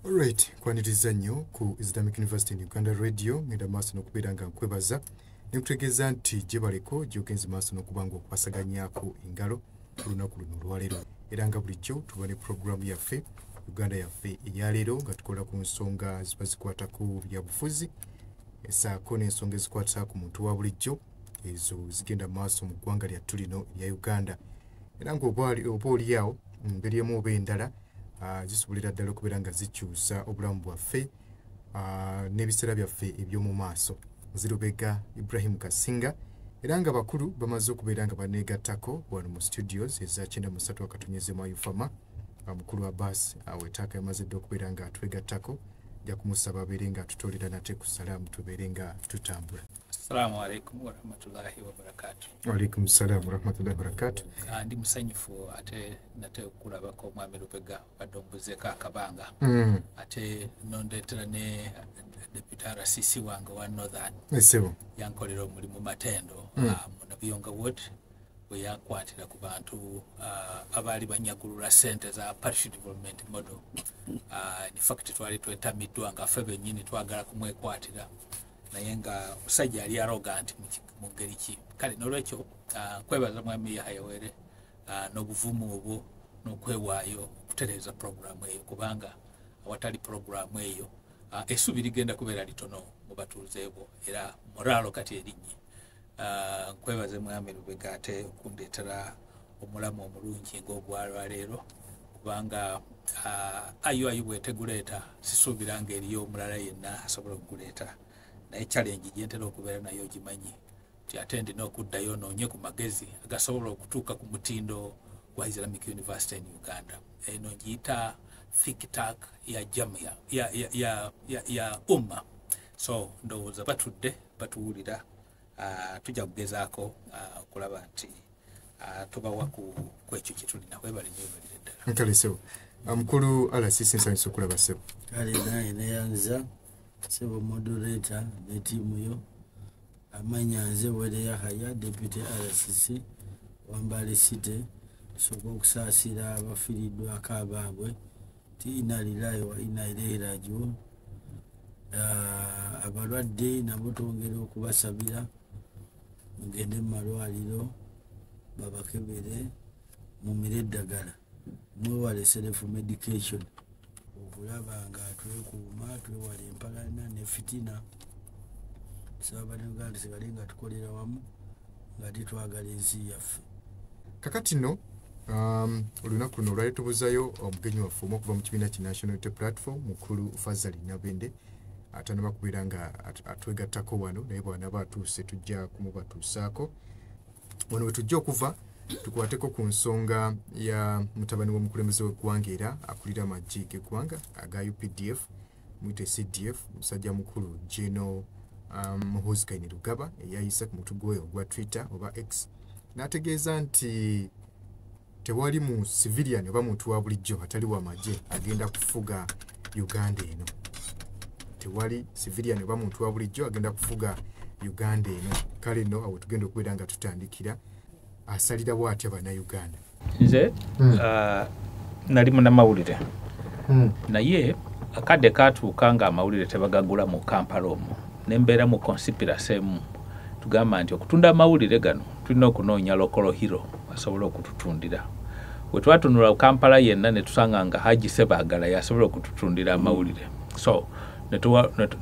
Alright, kwaniriza nnyo ku Islamic University in Uganda Radio. Ngenda maaso n'okubeera nga nkwebaza nekutegeeza nti gyebaleko gyogenze maaso n'okuba nga okwasaganyaako engalo ku lunaku luno olwaleero. Era nga bulijjo tuba ne puroguramu yaffe Uganda yaffe eyaleero nga tukola ku nsonga ziba zikwata ku byabufuzi esaako n'ensonga ezikwata ku muntu wa bulijjo ezo zigenda maaso mu ggwanga lyattu lino erya Uganda. Era ng'oba oli awo mu ngeri emu oba endala zisobolera ddala okubeera nga zikyusa obulamu bwaffe n'ebiseera byaffe eby'omu maaso. Nzirubega Ibrahim Kasinga, era nga bakulu bamaze okubeera nga baneegattako wano mu studios eza 93 akatonyeze mu Ufama. Mukulu Abbas awetaaka yamaze dda okubeera nga atwegattako, nja kumusaba abeere nga atutolera nate ku salaamu tubeere nga tutambula. Assalamu alaikum warahmatullahi wabarakatuh. Wa alaikum salam warahmatullahi wabarakatuh. Ndi musanyufu ate nate okulabako omwami Lubega badde ombuzeeko akabanga. Ate nondeetera ne Deputy RCC wange wa Northern. Esebo. Yankolera omulimu matendo mu Nabiyonga Ward bwe yankwatira ku bantu abaali banyagulula ssente za Parish Development Model. In fact twali twetamiddwa nga ffe bennyini twagala kumwekwatira, naye nga omusajja ali arrogant mu ngeri ki. Kale n'olwekyo nkwebaza mwami Yahaya Were n'obuvumu obwo n'okwewaayo okutereeza puroguramu eyo, kubanga awatali puroguramu eyo essuubi ligenda kubeera litono mu batuuze bo, era moraalo kati erinnye. Nkwebaze mwami Lubega ate okundeetera omulamu omulungi ng'ogwalwaleero, kubanga IUIU bweteguleeta sisuubira ng'eriyo omulala yenna asobola okuguleeta. Naye challenge gye ntera okubeera nayo ogimanyi nti ate ndina okuddayo noonye ku magezi agasobola okutuuka ku mutindo gwa Islamic University in Uganda. Eno ngiyita think tank ya jamia ya umma. So ndowooza batudde batuwulira, tujja kugezaako okulaba nti tubawa ku ekyo kye tulina. Webale nnyo, webalire ddala. Kale ssebo. Mukulu RCC nsanyuse okulaba ssebo. Kale naye neyanza sebo moderator ne ttiimu yo. Amanya nze Were Yahaya, Deputy RCC Wambale City. Tusooka okusaasira abafiiriddwako abaabwe ti inna lillahi wa inna ilaihi rajiun. Abalwadde nabo twongera okubasabira mugende mu malwaliro babakebere mumire eddagala, mwewale self medication okulaba nga twekuuma, twewale empalana ne fitina. Tusaba bannayuganda tusigale nga tukolera wamu nga tetwagala ensi yaffe. Kakati nno olunaku luno olwali tubuzayo omugenyi waffe omu okuva mu kibiina ki National Unity Platform, mukulu Fazali Nabende, atanaba kubeera nga atwegattako wano, naye bw'anaaba atuuse tujja kumubatuusaako. Wano we tujja okuva tukwateko ku nsonga ya mutabani w'omukulembeze w'eggwanga era akulira amagye g'eggwanga aga UPDF, muyite CDF, musajja mukulu General Muhoozi Kainerugaba eyayise ku mutu gwe ogwa Twitter oba X n'ategeeza nti tewali mu civilian oba muntu wa bulijjo atali wa magye agenda kufuga Uganda eno. Tewali civilian oba muntu wa bulijjo agenda kufuga Uganda eno. Kale nno awo tugenda okubeera nga tutandikira asalirawo atya bannayuganda. Nze nali munnamawulire, naye akadde katuuka nga amawulire tebagagula mu Kampala omwo, ne mbeera mu conspiracy emu tugamba nti okutunda amawulire gano tulina okunoonya local hero asobola okututundira. Bwe twatunula Kampala yenna ne tusanga nga Haji Sebaagala yasobola okututundira amawulire. So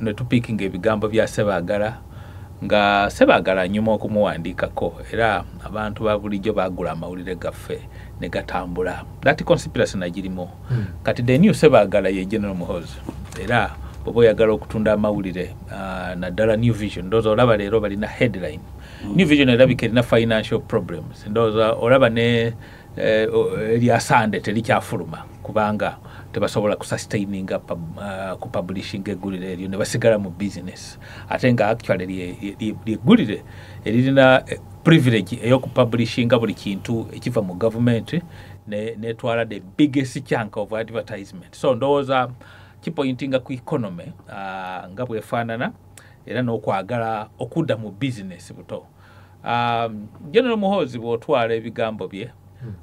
ne tupiikinga ebigambo bya Sebaagala, nga Sebaagala anyuma okumuwandiikako, era abantu ba bulijjo baagula amawulire gaffe ne gatambula. That conspiracy nagirimu. Kati the new Sebaagala ye General Muhoozi, era bw'oba oyagala okutunda amawulire naddala New Vision, ndowooza olaba leero balina headline. New Vision erabika erina financial problems, ndowooza olaba ne erya Sunday terikyafuluma kubanga tebasobola kusustaininga kupublishinga eggulire eryo ne basigala mu business. Ate nga actually lyeggulire eririna privilege ey'okupublishinga buli kintu ekiva mu government netwala the biggest chunk of advertisement. So ndowooza kipointinga ku economy nga bwefaanana era n'okwagala okudda mu business buto. General Muhoozi bw'otwala ebigambo bye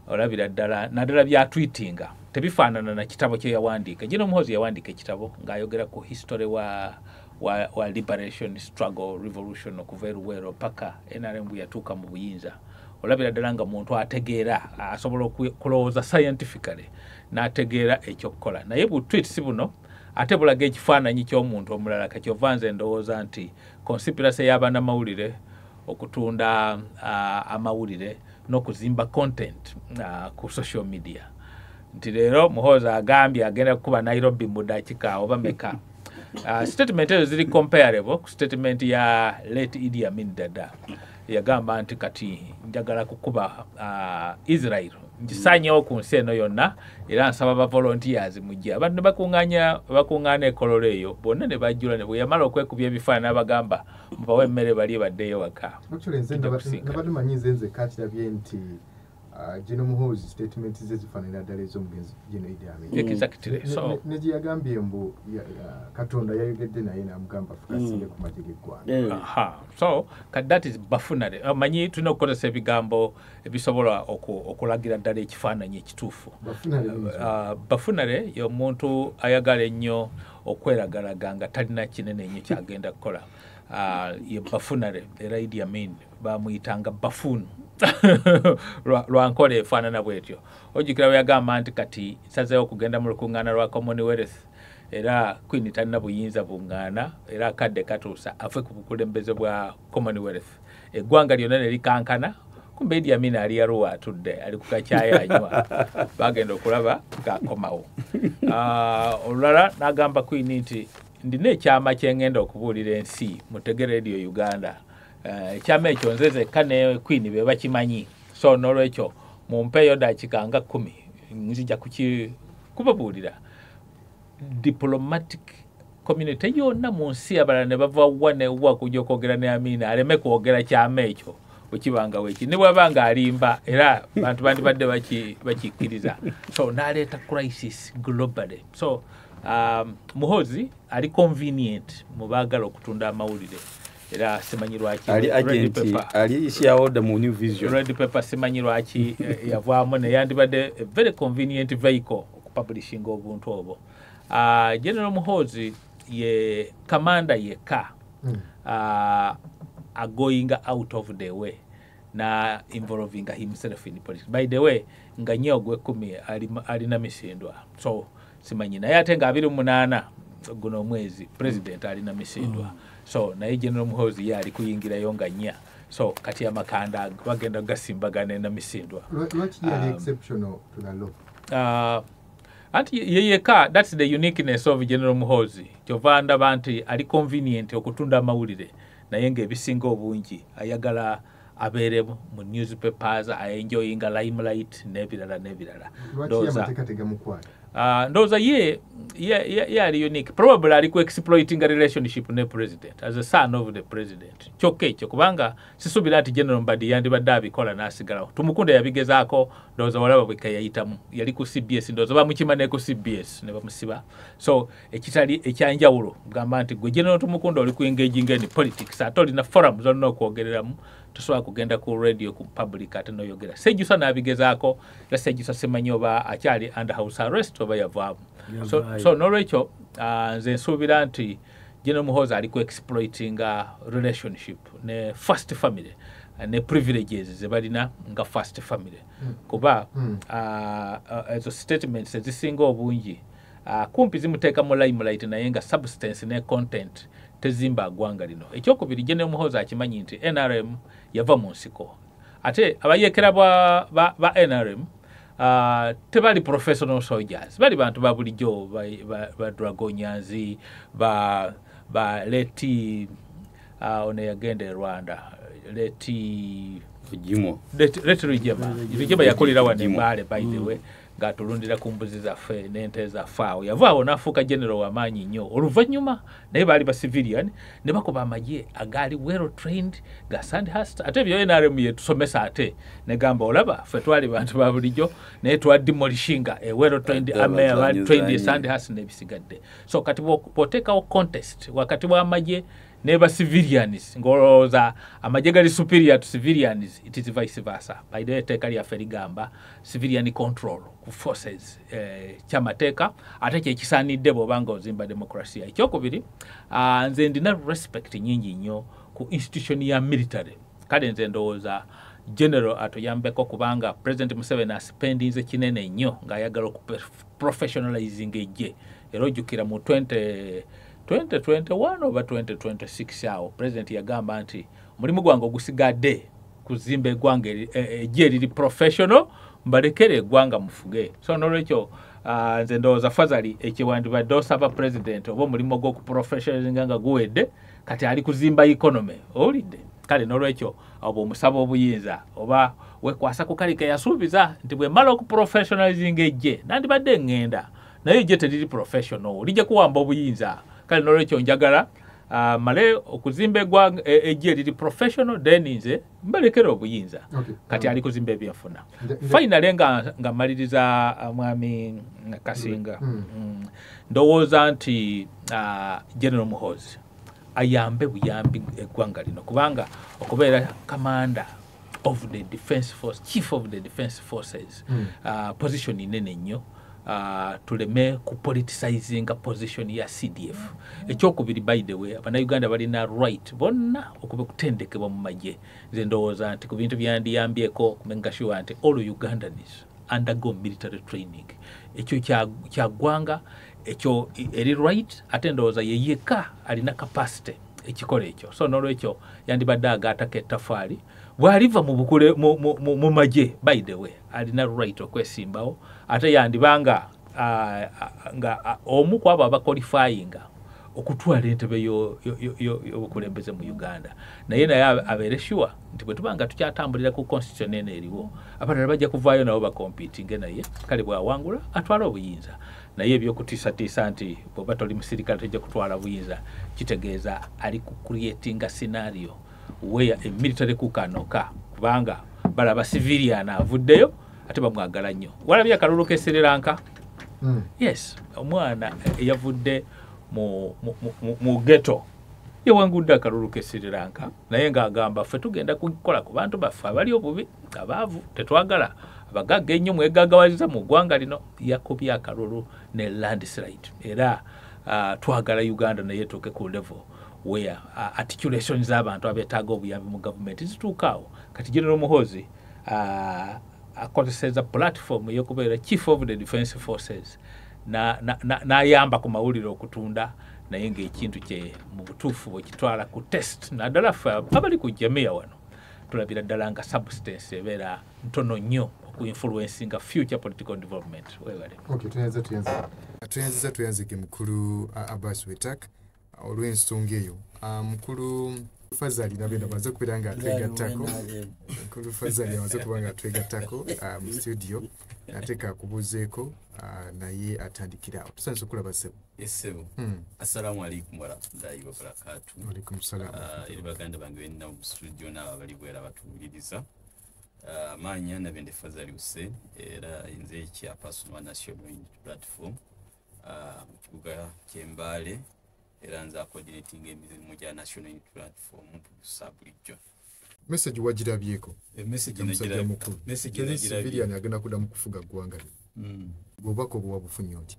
Olabira ddala naddala bya tweetinga tebifaanana na kitabo kye yawandiika. General Muhoozi yawandiika ekitabo ng'ayogera ku history wa liberation struggle revolution okuva e Luweero paka NRM bwe yatuuka mu buyinza. Olabira ddala nga muntu ategeera, asobola okulowooza scientifically n'ategeera ekyokukola. Naye bu tweets buno ate bulaga ekifaananyi ky'omuntu omulala. Kakyova nze ndowooza nti conspiracy y'abannamawulire okutunda amawulire n'okuzimba content ku social media, nti leero Muhoozi agambye agenda kukuba Nairobi mu dakiika oba meka. Statement ezo ziri comparable ku statement ya late Idi Amin Dada. Yagamba nti kati njagala kukuba Israel, ngisaanyewo ku nsi eno yonna, era nsaba ba volunteers mujje. Abantu ne bakuŋŋaana ekololo eyo bonna ne bajjula, ne bwe yamala okwekubya ebifaananyi n'abagamba mubawe emmere balye baddeyo waka. Actually nze nabadde manyi nze nzekka kirabye nti General Muhoozi statement ze zifaananira ddala ez'omugenzi General Idi Amin. Exactly. So ne gye yagambye mbu Katonda yayogedde naye n'amugamba fukasinge ku magye g'eggwanga. Aha. So that is buffoonery. Manyi tulina okukozesa ebigambo ebisobola okulagira ddala ekifaananyi ekituufu. Buffoonery y'omuntu ayagala ennyo okweragalaga nga talina kinene nnyo kyagenda kukola. Ye buffoonery, era Idi Amin bamuyitanga buffoon lwa nkola efaanana bwetyo. Ojjukira bwe yagamba nti kati nsazeewo okugenda mu lukuŋŋaana lwa Commonwealth, era Queen talina buyinza buŋŋaana, era akadde katuusa ave ku bukulembeze bwa Commonwealth. Eggwanga lyonna ne likankana, kumbe Idi Amin ali Arua atudde ali ku kacaayi anywa, bagenda okulaba ng'akomawo. Olulala n'agamba Queen nti ndina ekyama kye ŋŋenda okubuulira ensi, mutege Radio Uganda. Ekyama ekyo nze nzekka ne Queen be bakimanyi, so n'olwekyo mumpeeyo dakiika nga 10 nzija kubabuulira. Diplomatic community yonna mu nsi abalala ne bava wa ne wa kujja okwogera ne Amina aleme kwogera kyama ekyo bwe kibanga weki, ne bw'aba ng'alimba era bantu bandibadde bakikkiriza. So n'aleeta crisis globally. So Muhoozi ali convenient mu baagala okutunda amawulire, era simanyi lwaki ali agent ali shareholder mu New Vision. Red Pepper simanyi lwaki yavaamu, ne yandibadde a very convenient vehicle okupublishinga obuntu obwo. General Muhoozi ye commander yekka are going out of the way na involving himself in politics. By the way, nga nnyo ogw'ekkumi alina misindwa, so simanyi, naye ate nga 28 guno omwezi president alina misindwa. So naye General Muhoozi ye ali kuyingirayo nga 4, so kati amakanda bagenda gasimbagana na misindwa. Lwaki yali exceptional to the law? Anti yeyeka, that's the uniqueness of General Muhoozi. Kyova ndaba nti ali convenient okutunda amawulire, naye ng'ebisinga obungi ayagala abeere mu newspapers, aenjoyinga limelight n'ebirala n'ebirala. Lwaki amateeka tegamukwata? Ndowooza ye ali unique. Probably ali ku exploiting a relationship ne president as a son of the president. Kyokka ekyo kubanga sisuubira nti General Mbadi yandibadde abikola n'asigalawo. Tumukunde yabigezaako, ndowooza walaba bwe kayayitamu. Yali ku CBS, ndowooza bamukima ne ku CBS ne bamusiba. So ekitali ekyanjawulo gamba nti gwe General Tumukunde oli ku engaging in politics, ate olina forum zonna okwogereramu, tosobola kugenda ku radio ku public ate n'oyogera. Ssejusa n'abigezaako, era Ssejusa simanyi oba akyali under house arrest oba yavaamu. So n'olwekyo nze nsuubira nti General Muhoozi ali ku exploiting relationship ne first family ne privileges ze balina nga first family. Kuba ezo statements ezisinga obungi kumpi zimuteeka mu limelight, naye nga substance ne content tezimba ggwanga lino. Ekyokubiri, General Muhoozi akimanyi nti NRM yava mu nsiko, ate abayeekera ba NRM tebali professional soldiers, bali bantu ba bulijjo, ba Dragonians, ba leti ono yagenda e Rwanda, leti Rugema. Rugema yakolera wano e Mbale, by the way, ng'atulundira ku mbuzi zaffe n'ente zaffe awo. Yavaawo n'afuuka general w'amaanyi nnyo oluvannyuma, naye baali ba civilian ne bakuba amagye agaali well trained ga Sandhurst. Ate ebyo NRM yetusomesa, ate negamba olaba ffe twali bantu ba bulijjo naye twademolishinga a well trained army, well trained Sandhurst n'ebisigadde. So kati bw'oteekawo contest wakati w'amagye Neba civilians ngolowooza amagye gali superior to civilians. It is vice versa. By the way, etteeka lyaffe ligamba civilian control ku forces, kyamateeka ate kyekisaanidde bw'oba nga ozimba demokrasiya. Ekyokubiri, nze ndina respect nyingi nnyo ku institution ya military. Kale nze ndowooza General atuyambeko, kubanga President Museveni aspendinze kinene nnyo ng'ayagala okuprofessionalizing eggye. Era ojjukira mu 2021 oba 2026 awo President yagamba nti omulimu gwange ogusigadde kuzimba eggwanga eggye eriri professional, mbalekere eggwanga mufuge. So nolwekyo, nze ndowooza Fazali ekyewandibadde osaba President oba omulimu gw'okuprofessionalizinga nga guwedde, kati ali kuzimba economy, owulidde? Kale nolwekyo awo bw'omusaba obuyinza oba wekwasa ku kali ke yasuubiza nti bwe mmala okuprofessionalizinga eggye nandibadde ŋŋenda, naye eggye teriri professional, lijja kuwamba obuyinza. Kale nolwekyo njagala male okuzimba eggye eriri professional, then nze mbalekere obuyinza. Kati ali kuzimba ebyenfuna. Finally, nga mmaliriza, mwami Kasinga, ndowooza nti General Muhoozi ayambe buyambi eggwanga lino, kubanga okubeera commander of the defense force, chief of the defense forces, position nene nnyo. Tuleme kupoliticizinga position ya CDF. Ekyokubiri, by the way, Abannayuganda balina right bonna okuba kutendekebwa mu magye. Nze ndowooza nti ku bintu byandiyambyeko okumakinga sure nti all Ugandans undergo military training. Ekyo kya ggwanga, ekyo eri right, ate ndowooza ye yekka alina capacity ekikola ekyo. So nolwekyo yandibadde agaatako ettafaali bw'aliva mu bukule mu magye. By the way, alina right okwesimbawo, ate yandibanga nga omu ku abo abaqualifyinga okutwala entebe y'obukulembeze mu Uganda. Naye abeere sure nti bwe tuba nga tukyatambulira ku constitution eno eriwo, abalala bajja kuvaayo nabo bacompetinge naye. Kale bw'awangula atwale obuyinza, naye ebyokutiisatiisa nti bw'oba toli musirikale tojja kutwala buyinza, kitegeeza ali ku creatinga scenario where a military coup can occur, kubanga balaba civilian avuddeyo ate bamwagala nnyo. Walabye akalulu k'e Sri Lanka? Yes, omwana eyavudde mu ghetto yawangudde akalulu k'e Sri Lanka, naye ng'agamba ffe tugenda kukola ku bantu baffe abali obubi, abaavu, tetwagala abagagga ennyo mwegagawaliza mu ggwanga lino. Yakubye akalulu ne landslide. Era twagala Uganda naye etuuke ku level where articulation z'abantu abeetaaga obuyambi mu gavumenti zituukaawo. Kati General Muhoozi akozeseza platform ey'okubeera chief of the defense forces n'ayamba ku mawulire okutunda, naye ng'ekintu kye mu butuufu bwekitwala ku test, naddala ffe abali ku jamiya wano, tulabira ddala nga substance ebeera ntono nnyo okuinfluencinga future political development. Webale. Okay, tuyanza, tuyanza, tuyanziza, tuyanzike mukulu Abbas Wetak olw'ensonga eyo. Mukulu Fazali nabenda amaze okubeera nga atwegattako. Mukulu Fazali amaze okuba nga atwegattako mu studio, ate kakubuuzeeko, naye atandikira awo. Tusanyusa okulaba, ssebo. Essebo. Assalamu alaikum warahmatullahi wabarakatu. Alaikum salam. Eri baganda bange benna mu studio n'abo abali bwera batuwuliriza, amaanya Nabende Fazali Hussein, era nze chairperson wa National Unity Platform mu kibuga ky'Embaale, era nze coordinating emirimu gya National Unity Platform sub region. Message wagirabyeko? Message Omusajja nagirabye. mukulu. Message Teri nagirabye. civilian agenda kuddamu kufuga ggwanga lino. Bw'obubaka obwo wabufunye otya?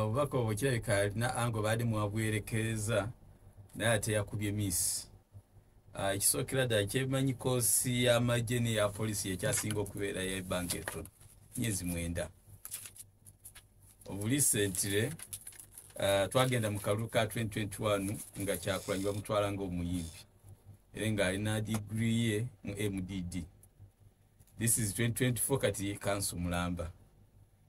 Obubaka obwo kirabika alina ango baadde mwabwerekereza, naye ate yakubye miss. Ekisookera ddala, kyemanyi koosi y'amagye n'eya poliisi ekyasinga okubeera y'ebbanga ettono, myezi 9. Obulisentire twagenda mu kalulu ka 2021 nga Kyagulanyi bamutwala ng'omuyimbi, era ng'alina digiri ye mu MDD. This is 2024, kati kanso mulamba.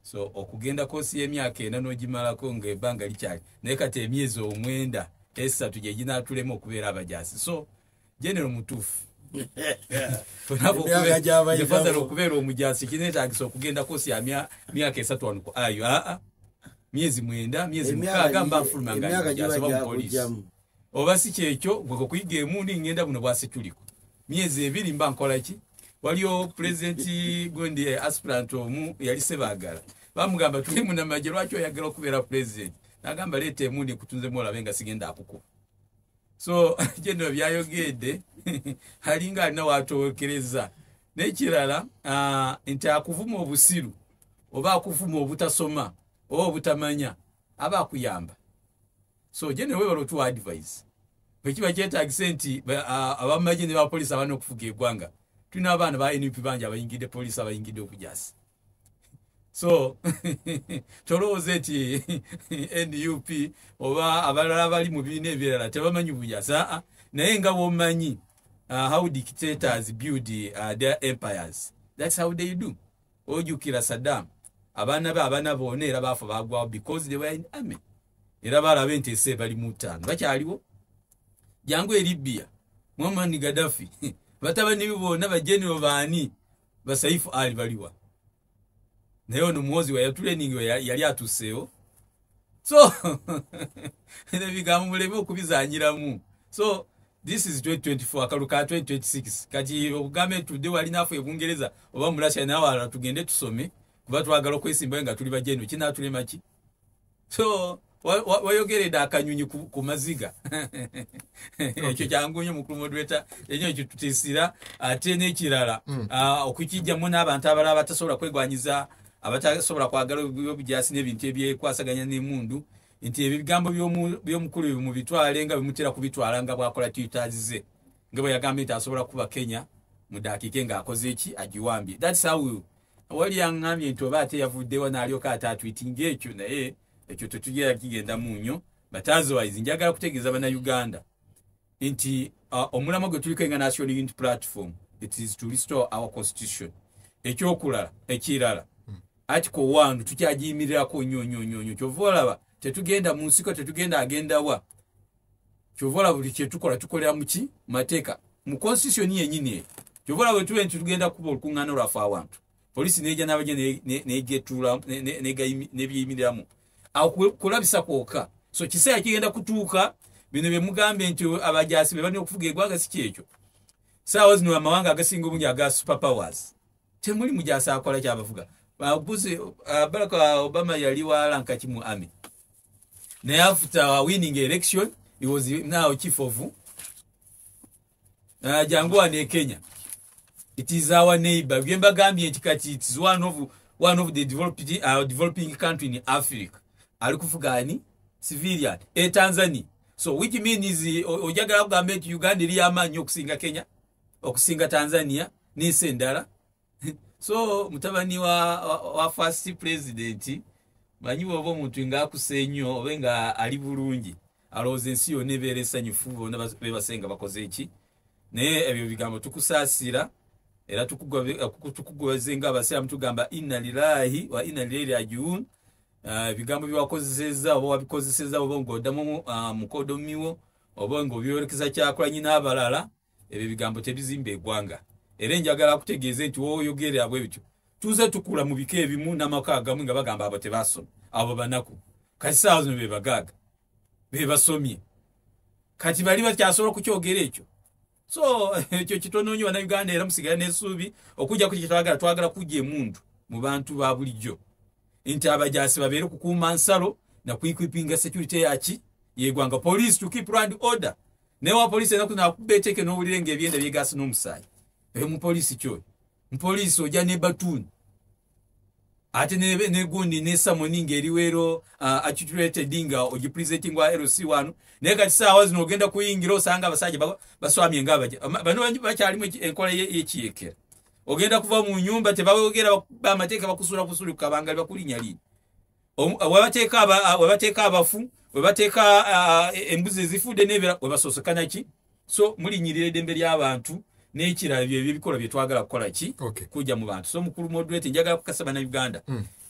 So okugenda koosi y'emyaka 4 n'ogimalako ng'ebbanga likyali, naye kati emyezi 9 3 gye ginaatulema okubeera abajaasi. So General mutuufu. Emyaka gy'abayitamu. Fazal, okubeera omujaasi kineetagisa okugenda koosi ya myaka 3 wano ku ayo? Aa, myezi 9, myezi 6 mba nfuluma nga Emyaka ndi mujaasi giba oba mupoliisi. gyakujjamu. Oba si kyekyo, gwe okuyiga emundi ngenda buno bwasituliko myezi 2 mba nkola ki? Waliyo pulezidenti gundi, aspirant omu yali Sebaagala, bamugamba tuli munamagye, lwaki oyagala okubeera pulezidenti? Nagamba leeta emundi nkutunzemu olabe nga sigenda akukuba. So General byayogedde alinga alina watowokereza. N'ekirala nti akuvuma obusiru oba akuvuma obutasoma oba obutamanya aba akuyamba. So General webale otuwa advice. Bwe kiba kyetaagisa nti abamagye ne bapoliisi abalina okufuga eggwanga, tulina abaana ba NUP bangi abayingidde poliisi, abayingidde okujaasi. So tolowooza nti NUP oba abalala bali mu bibiina ebirala tebamanyi bujaasi. Naye nga bw'omanyi how dictators build their empires, that's how they do. Ojjukira Saddam, abaana be abaana bonna era baafa baagwawo because they were in army. Era baalaba nti ensi bali mu ttaano bakyaliwo. Jangu e Libya, Muammar Gaddafi, batabani be bonna bagenero baani basaifu Ali baliwa. Naye ono Muhoozi we yatuleningi yali atuuseewo. So ebigambo muleme okubizanyiramu. So this is 2024, akalulu ka 2026. Kati okugambe tudde wali naffe e Bungereza oba mu Russia n'awalala tugende tusome kuba twagala okwesimbayo nga tuli bagendo, kinaatulema ki? So wayogeredde akanyonyi ku maziga. Ekyo kyangu nnyo mukulu moderator, enyo ekitutiisira. Ate n'ekirala okukijjamu n'abantu abalala abatasobola kwegwanyiza, abatasobola kwagala obujaasi n'ebintu ebyekwasaganya n'emmundu, nti ebigambo by'omukulu mubitwale nga bimutera kubitwala nga bw'akola Twitter ze, nga bwe yagambye nti asobola kuba Kenya mu ddakiika ng'akoze eki agiwambye. That's how wali yaŋŋambye nti oba ate yavuddewo n'alyoka ate atwitinga ekyo, naye ekyo tetugera kigendamu nnyo. But otherwise njagala kutegeeza Bannayuganda nti omulamwa gwe tuliko nga National Unity Platform, it is to restore our constitution. Ekyokulala ekirala, Article 1 tukyagiyimirirako nnyo nnyo nnyo nnyo. Kyova olaba tetugenda mu nsiko, tetugenda agenda wa. Kyova olaba buli kye tukola tukolera mu ki? Mateeka, mu constitution yennyini eyo. Kyova olaba bwe tube nti tugenda kuba olukuŋŋaana lwaffe awantu, poliisi n'ejja n'abajja n'egetuula n'ebyeyimiriramu awo kulabisa kwokka. So kiseera kigenda kutuuka bino bye mugambye nti abajaasi be balina okufuga eggwanga, si kyekyo. Saawa zino amawanga agasinga obungi aga super powers temuli mujaasi akola kyabafuga. Barack Obama yali wa rank ki mu army, naye after winning election he was now chief of jangu wano e Kenya, it is our neighbor. Bye mbagambye nti kati it is one of the developing country in Africa. Ali kufuga ani? Civilian. E Tanzania. So which means ojagala kugamba nti Uganda eri amaanyi okusinga Kenya, okusinga Tanzania n'ensi endala. So mutabani wa first president, manyi bw'oba omuntu ng'akuse ennyo oba nga ali bulungi, alowooza ensi yonna ebeera esanyufu, bonna bebasenga bakoze eki. Naye ebyo bigambo tukusaasira era tukugobaze nga abasiraamu tugamba inna lillahi wa inna ilaihi rajiun. Ebigambo byewakozesezza oba wabikozesezza oba ng'oddamu mukodomiwo oba ng'obyolekeza Kyagulanyi n'abalala, ebyo ebigambo tebizimba eggwanga. Era njagala kutegeeza nti w'oyogerera bwe bityo, tuze tukula mu bika ebimu n'amaka agamu nga bagamba abo tebasoma, abo banaku. Kati saawa zino be bagaaga, be basomye. Kati bali bakyasobola okukyogera ekyo? So ekyo kitono nnyo. Bannayuganda era musigale n'essuubi okujja ku kyetwagala. Twagala kujja emundu mu bantu ba bulijjo, nti abajaasi babeere kukuuma nsalo na kwikeepinga security yaki yeggwanga, police to keep law and order. Naye wa poliisi enaku nakuba eteeke n'owulire ng'ebyenda byegaasi n'omusaayi. Eyo mupoliisi kyoyo, mupoliisi ojja ne batuuni ate negundi ne summon ng'eriwero articulated nga ogipresenting wa LC wano. Naye kati saawa zino ogenda kuyingira osanga abasajja baswamye ng'abaja bano bakyalimu enkola y'ekiyekera. Ogenda kuva mu nyumba tebawogera amateeka, bakusula kusuli kukabangali bakulinnya linnya, webateeka abafu, webateeka embuzi ezifudde n'ebira webasosekana ki. So mulinyirira eddembe ly'abantu n'ekirala byebyo ebikolwa bye twagala kukola ki kujja mu bantu. So mukulu moderator, njagala kukasa bannayuganda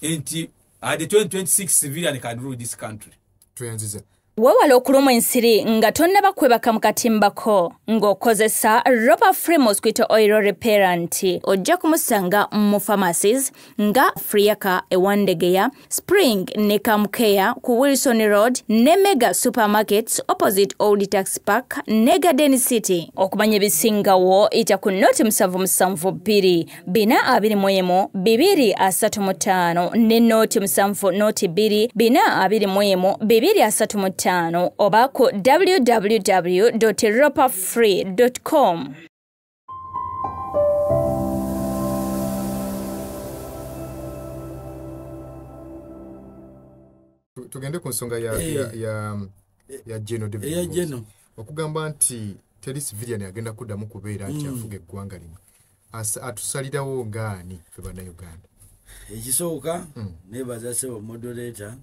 nti the 2026 civilian can rule this country. Tweyanziza. Weewala okulumwa ensiri nga tonnaba kwebaka mu katimbako ng'okozesa Ropa Free Mosquito Oil Repellent. Ojja kumusanga mu pharmacies nga Friaka e Wandegeya, Spring ne Kamkeya ku Wilson Road ne Mega Supermarkets opposite Old Tax Park ne Garden City. Okumanya ebisingawo ita ku 072 421 235 ne 070 2 421 235. 5 oba ku www.ropafree.com. Tugende ku nsonga ya General David. Okugamba nti teri civilian agenda kuddamu kubeera nti afuga eggwanga lino. Atusalirawo ngaani ffe Bannayuganda? Ekisooka nebaza ssebo moderator.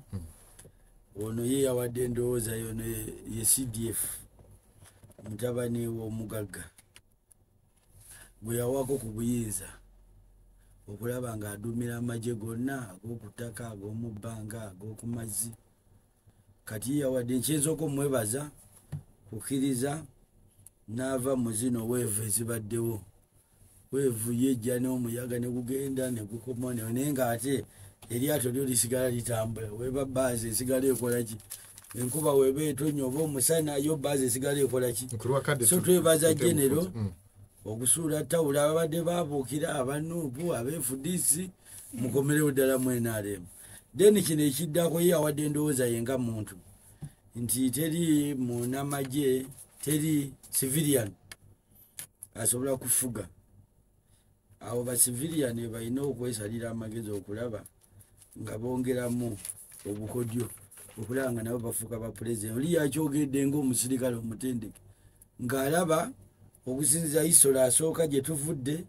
Ono ye yawadde endowooza yono ye CDF mutabani w'omugagga gwe yawako ku buyinza okulaba ng'aduumira amagye gonna ag'oku ttaka, ag'omu bbanga, ag'oku mazzi. Kati yawadde nkyensooka omwebaza kukkiriza n'ava mu zino weevu ezibaddewo. Weevu yejja n'omuyaga ne gugenda ne gukoma, naye ng'ate eryato lyo lisigala litambula. Weba baazi esigala ekola ki? Enkuba weba etonnya oba omusana, yo baazi esigala ekola ki? So twebaza General okusuula ttawula ababadde baabuukira aba NUP, aba FDC, mukomerewo ddala mu NRM. Then kino ekiddako ye awadde endowooza ye nga muntu nti teri munnamagye, teri civilian asobola kufuga. Abo ba civilian balina okwesalira amagezi okulaba nga bongeramu obukodyo okulaba nga nabo bafuuka ba president. Oli yakyogedde ng'omusirikale omutendeke ng'alaba okusinziira history asooka gye tuvudde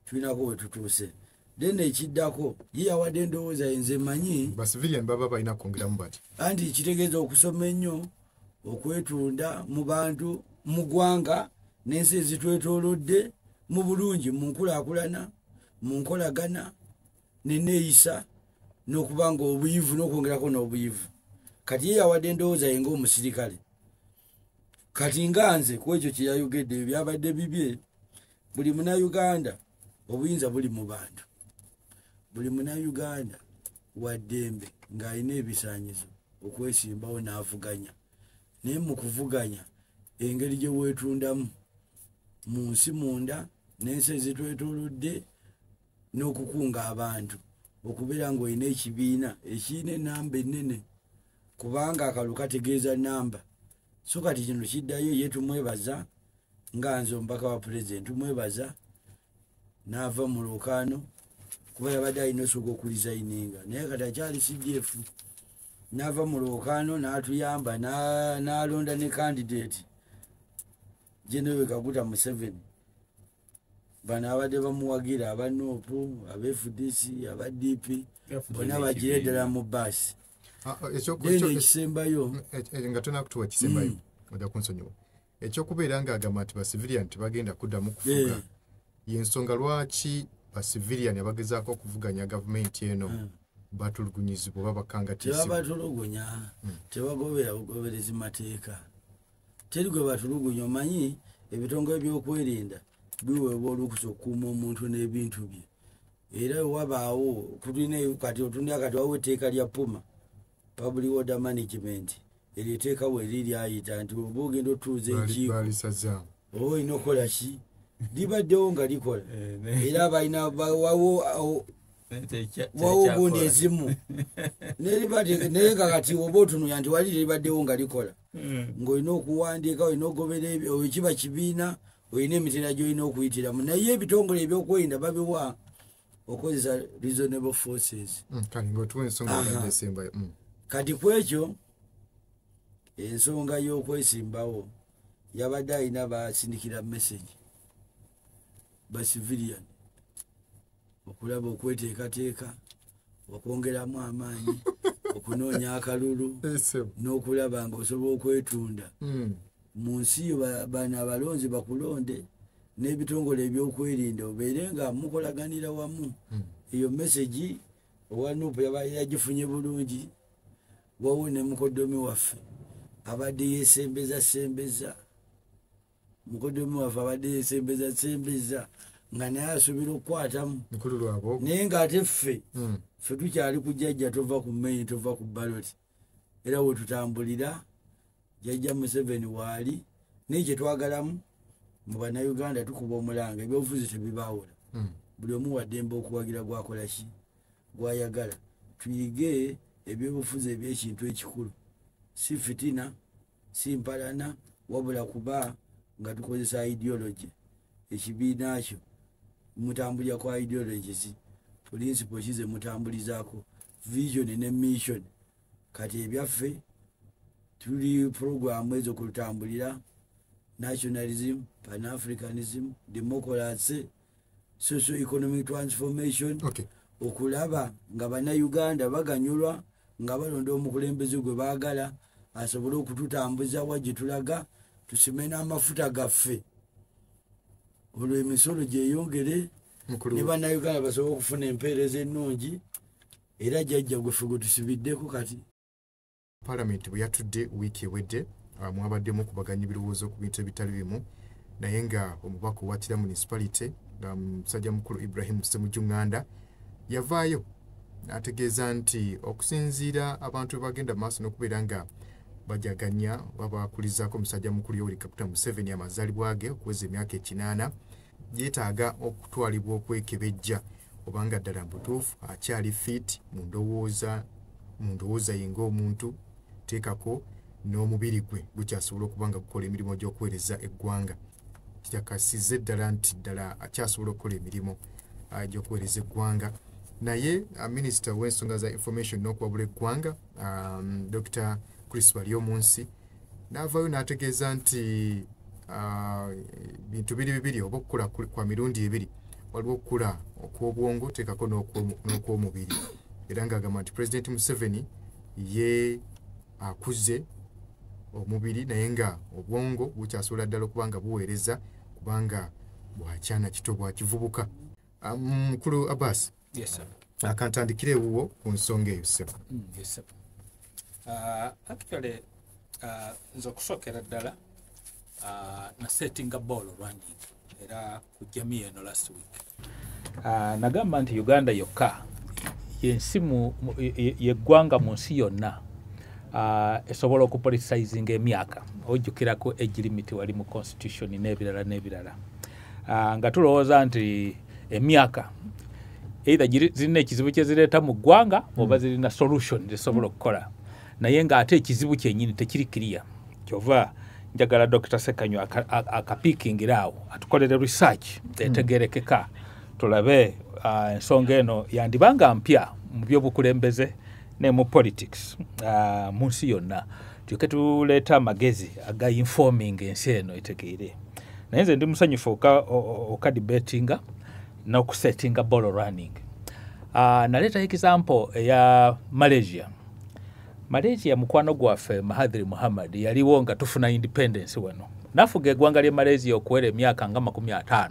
tulinako we tutuuse. Then ekiddako ye yawadde endowooza ye nze mmanyi ba civilian baba balina kwongeramu bati anti kitegeeza okusoma ennyo, okwetunda mu bantu, mu ggwanga n'ensi ezitwetoolodde mu bulungi, mu nkulaakulana, mu nkolagana n'enneeyisa n'okuba nga obuyivu n'okwongerako n'obuyivu. Kati ye yawadde endowooza ye ng'omusirikale. Kati nga nze ku ekyo kye yayogedde byabadde bibye. Buli Munnayuganda obuyinza buli mu bantu. Buli Munnayuganda wa ddembe ng'alina ebisaanyizo okwesimbawo n'avuganya. Naye mu kuvuganya engeri gye weetundamu mu nsi munda n'ensi ezitwetoolodde n'okukunga abantu okubeera ng'olina ekibiina ekirina ennamba ennene, kubanga akalulu kategeeza nnamba. So kati kino kiddayo ye tumwebaza nga nze omubaka wa pulezidenti tumwebaza n'ava mu lwokaano kuba yabadde alina osooka okulizayininga, naye kati akyali CDF n'ava mu lwokaano n'atuyamba n'alonda ne candidate General Kaguta Museveni. Bano abadde bamuwagira aba NUP, aba FDC, aba DP bonna bagire ddala mu baasi. Ekisembayo nga tonakutuwa ekisembayo ojja kunsonyiwa, ekyokubeera ng'agamba nti ba civilian tebagenda kuddamu kufuga y'ensonga lwaki ba civilian abagezaako okuvuganya gavumenti eno batulugunyizibwa oba bakangatisibwa. Tebabatulugunya, tebagobera bugoberezi mateeka. Teri gwe batulugunya. Omanyi ebitongole by'okwerinda biweebwa olukusa okukuuma omuntu n'ebintu bye. Era wabaawo tulina kati otundira kati waliwo etteeka lya PUMA, Public Order Management, eryo etteeka we liryayita nti oba ogenda otuuza enkiiko oba olina okukola ki, libaddewo nga likola. Era balina wawo gundi ezimu naye nga kati oba otunuya nti wali libaddewo nga likola, ng'olina okuwandiika, olina okugobera ebyo, kiba kibiina, olina emitendera gy'olina okuyitiramu. Naye ebitongole ebyokwerinda babiwa okozesa reasonable forces. Kati ku ekyo ensonga y'okwesimbawo yabadde alina basindikira message ba civilian okulaba okweteekateeka, okwongeramu amaanyi, okunoonya akalulu n'okulaba ng'osobola okwetunda mu nsi yo. Bano abalonzi bakulonde n'ebitongole ebyokwerinda obeere nga mukolaganira wamu. Eyo message owa NUP yagifunye bulungi. Wawo ne mukoddomi waffe abadde yeesembeza sembeza, mukoddomi waffe abadde yeesembeza sembeza nga naye asuubira okukwatamu, naye ng'ate ffe tukyali ku jjajja, tova ku main, tova ku ballot. Era we tutambulira jjajja Museveni waali, naye kye twagalamu mu Bannayuganda tukuba omulanga, ebyobufuzi tebibaawula. Buli omu waddembe okuwagira gwakola ki gwayagala. Tuyige ebyobufuzi ebyekintu ekikulu. Si fitina, si mpalana, wabula kuba nga tukozesa ideology. Ekibiina kyo mutambulira kwa ideologies, principle kize mutambulizaako, vision ne mission. Kati ebyaffe tuli programu ezo kutambulira nationalism, pan-africanism, democracy, socio-economic transformation. Okulaba nga bannayuganda baganyulwa nga balonda omukulembeze gwe baagala asobole okututambuza wa gye tulaga, tusime n'amafuta gaffe, olwo emisolo gyeyongere ne bannayuganda basobole okufuna empeereza ennungi. Era jjajja gweffe gwe tusibiddeko kati. Palamenti bwe yatudde wiiki ewedde, mwabaddemu okubaganya ebirowoozo ku bintu ebitali bimu, naye nga omubaka owa Kira Municipality, musajja mukulu Ibrahim Ssemujju Nganda, yavaayo ategeeza nti okusinziira abantu bagenda maaso n'okubeera nga bajaganya babakulizaako omusajja mukulu Yoweri Kaguta Museveni amazaalibwa ge okuweza emyaka 80, yeetaaga okutwalibwa okwekebejja obanga ddala mbutuufu akyali fit mu ndowooza ye ng'omuntu, teekako n'omubiri gwe gukyasobola okuba nga gukola emirimu gy'okuweereza eggwanga. Kyakasize ddala nti ddala akyasobola okukola emirimu gy'okuweereza eggwanga. Naye minisita w'ensonga za information n'okuwabula eggwanga, Dr. Chris Baryomunsi, n'avaayo n'ategeeza nti bintu biri bibiri oba okukula kwa mirundi ebiri, waliwo okukula okw'obwongo teekako n'okw'omubiri. Era ng'agamba nti President Museveni ye akuze omubiri naye nga obwongo bukyasobola ddala okuba nga buweereza kubanga bwakyana kito bwakivubuka. Mukulu Abbas, Yes, sir. Akantandikire ewuwo ku nsonga eyo ssebo. Yes, sir. Actually, nze okusookera ddala nasettinga ball running era ku jamii eno last week. Nagamba nti Uganda yokka yensi yeggwanga mu nsi yonna esobola okupoliticizinga emyaka, ojjukirako age limit wali mu constitution n'ebirala n'ebirala, nga tulowooza nti emyaka either zirina ekizibu kye zireeta mu ggwanga oba zirina solution zisobola okukola, naye ng'ate ekizibu kyennyini tekiri clear. Kyova njagala Dr. Ssekanywa akapiikingira awo atukolere research etegerekeka, tulabe ensonga eno yandibanga mpya mu byobukulembeze ne mu politics mu nsi yonna, tulyoke tuleeta amagezi aga informing ensi eno etegeere. Naye nze ndi musanyufu okadebatinga n'okusettinga ball running. Naleeta example eya Malaysia. Malaysia mukwano gwaffe Mahathir Muhammad yaliwo nga tufuna independence wano, nafuga eggwanga ly'e Malaysia okuwera emyaka nga 50.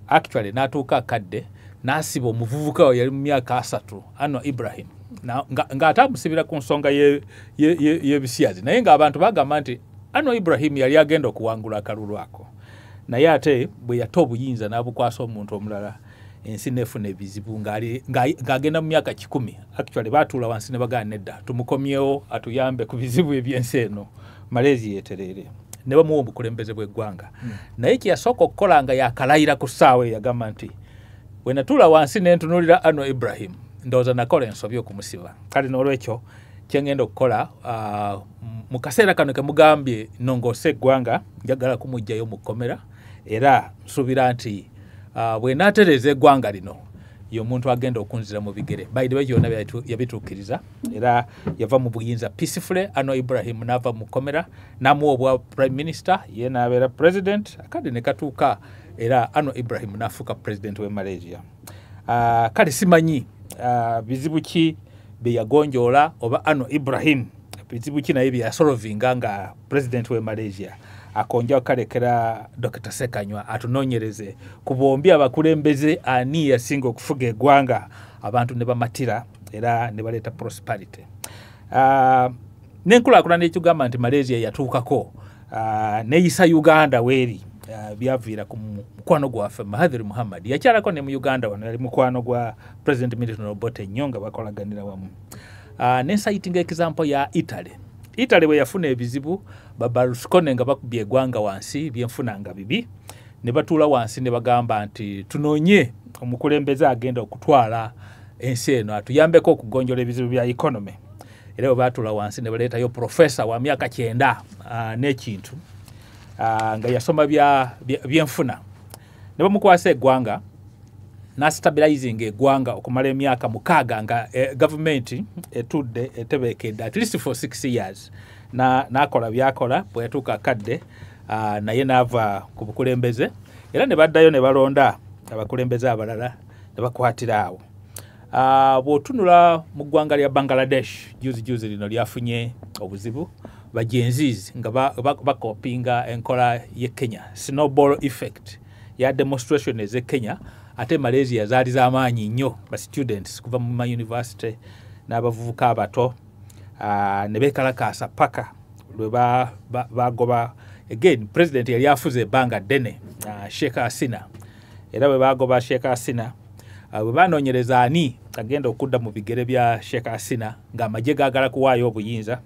Actually n'atuuka akadde n'asiba omuvubuka we yali mu myaka 30, Anwar Ibrahim, ng'ate amusibira ku nsonga y'ebisiyazi, naye ng'abantu bagamba nti Anwar Ibrahim yali agenda okuwangula akalulu ako, naye ate bwe yata obuyinza n'abukwasa omuntu omulala, ensi n'efuna ebizibu ng'agenda mu myaka 100. Actually baatuula wansi ne bagamba nedda, tumukomyewo atuyambe ku bizibu eby'ensi eno, Malaysia yetereere, ne bamuwa obukulembeze bw'eggwanga. Naye kye yasooka okukola nga yakalayira ku ssaawa eyo, yagamba nti bwe natuula wansi ne ntunuulira Anwar Ibrahim, ndowooza nakola ensobi okumusiba. Kale n'olwekyo kye ngenda okukola mu kaseera kano ke mugambye nongoose eggwanga, njagala kumuggyayo mu kkomera, era nsuubira nti bwe naatereeza eggwanga lino ye omuntu agenda okunzira mu bigere. By the way, byonna yabituukiriza, era yava mu buyinza peacefully. Anwar Ibrahim n'ava mu kkomera n'amuwa obwa prime minister, ye n'abeera president, akadde ne katuuka era Anwar Ibrahim n'afuuka president w'e Malaysia. Kale simanyi bizibu ki bye yagonjoola oba Anwar Ibrahim bizibu ki naye bye yasolvinga nga president w'e Malaysia. Akonja kalekera Dr. Ssekanywa atunoonyereze ku bombi abakulembeze ani yasinga okufuga eggwanga, abantu ne bamatira era ne baleeta prosperity. N'enkulaakulana ekigamba nti Malaysia yatuukako neeyisa Uganda weeri, byaviira ku mukwano gwaffe Mahathir Muhammad. Yakyalako ne mu Uganda wano, yali mukwano gwa President Milton Obote nnyo nga bakolaganira wamu. Nensightinga example ya Italy. Italy bwe yafuna ebizibu, ba Berlusconi nga bakubye eggwanga wansi, byenfuna nga bibi, ne batuula wansi ne bagamba nti tunoonye omukulembeze agenda okutwala ensi eno atuyambeko okugonjola ebizibu bya economy. Era bwe baatula wansi ne baleetayo profesa wa myaka 90 n'ekintu, nga yasoma byenfuna, ne bamukwasa eggwanga n'astabilizing eggwanga okumala emyaka 6 nga gavumenti etudde etebeekedde at least for 6 years. N'akola byakola, bwe yatuuka akadde naye n'ava ku bukulembeze, era ne baddayo ne balonda abakulembeze abalala ne bakwatira awo. Bw'otunula mu ggwanga lya Bangladesh, juzi juzi lino lyafunye obuzibu, bagenzizi nga bakopinga enkola ye Kenya, snowball effect ya demonstration eze Kenya. Ate Malaysia zaali z'amaanyi nnyo, ba students kuva mu ma university n'abavubuka abato, ne beekalakaasa paka lwe bagoba again president yali afuze ebbanga ddene, Sheikh Hasina. Era bwe bagoba Sheikh Hasina, bwe banoonyereza ani agenda okudda mu bigere bya Sheikh Hasina ng'amagye gaagala kuwaayo obuyinza,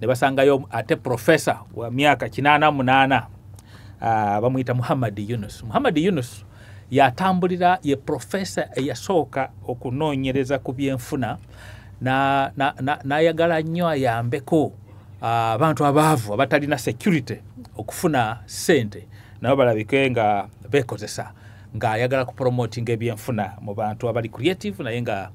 ne basangayo ate profesa wa myaka 88, bamuyita Muhammad Yunus. Muhammad Yunus yatambulira, ye profesa eyasooka okunoonyereza ku byenfuna, n'ayagala nnyo ayambeko abantu abaavu abatalina security okufuna ssente, nabo balabike nga beekozesa, ng'ayagala kupromotinga ebyenfuna mu bantu abali creative naye nga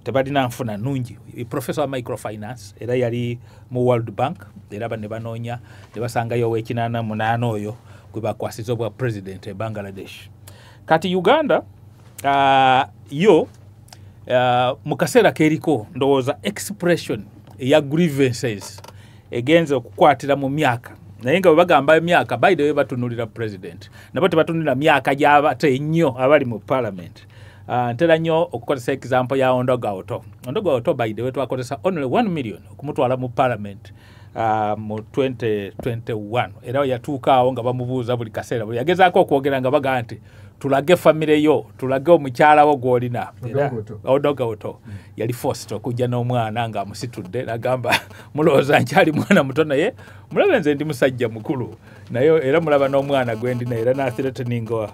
tebalina nfuna nnungi. Professor wa microfinance, era yali mu World Bank, era ne banoonya ne basangayo ow'e88 oyo gwe bakwasiza obwa president e Bangladesh. Kati Uganda yo mu kaseera keriko ndowooza expression eya grievances egenze okukwatira mu myaka, naye nga bwe bagamba emyaka, by the way, batunulira president, nabo tebatunulira myaka gy'abato ennyo abali mu parliament. Ntera nnyo okukozesa example ya Ondoga Otto. Ondoga Otto, by the way, twakozesa only 1 million okumutwala mu parliament mu 2021, era yatuuka awo nga bamubuuza buli kaseera, buli yagezaako okwogera nga bagamba nti tulage famire yo, tulage omukyala wo gw'olina. Ondoga Otto yali forced okujja n'omwana ng'amusitudde, n'agamba mulowooza nkyali mwana muto, naye mulabe nze ndi musajja mukulu, naye era mulaba n'omwana gwe ndi naye. Era n'athreateninga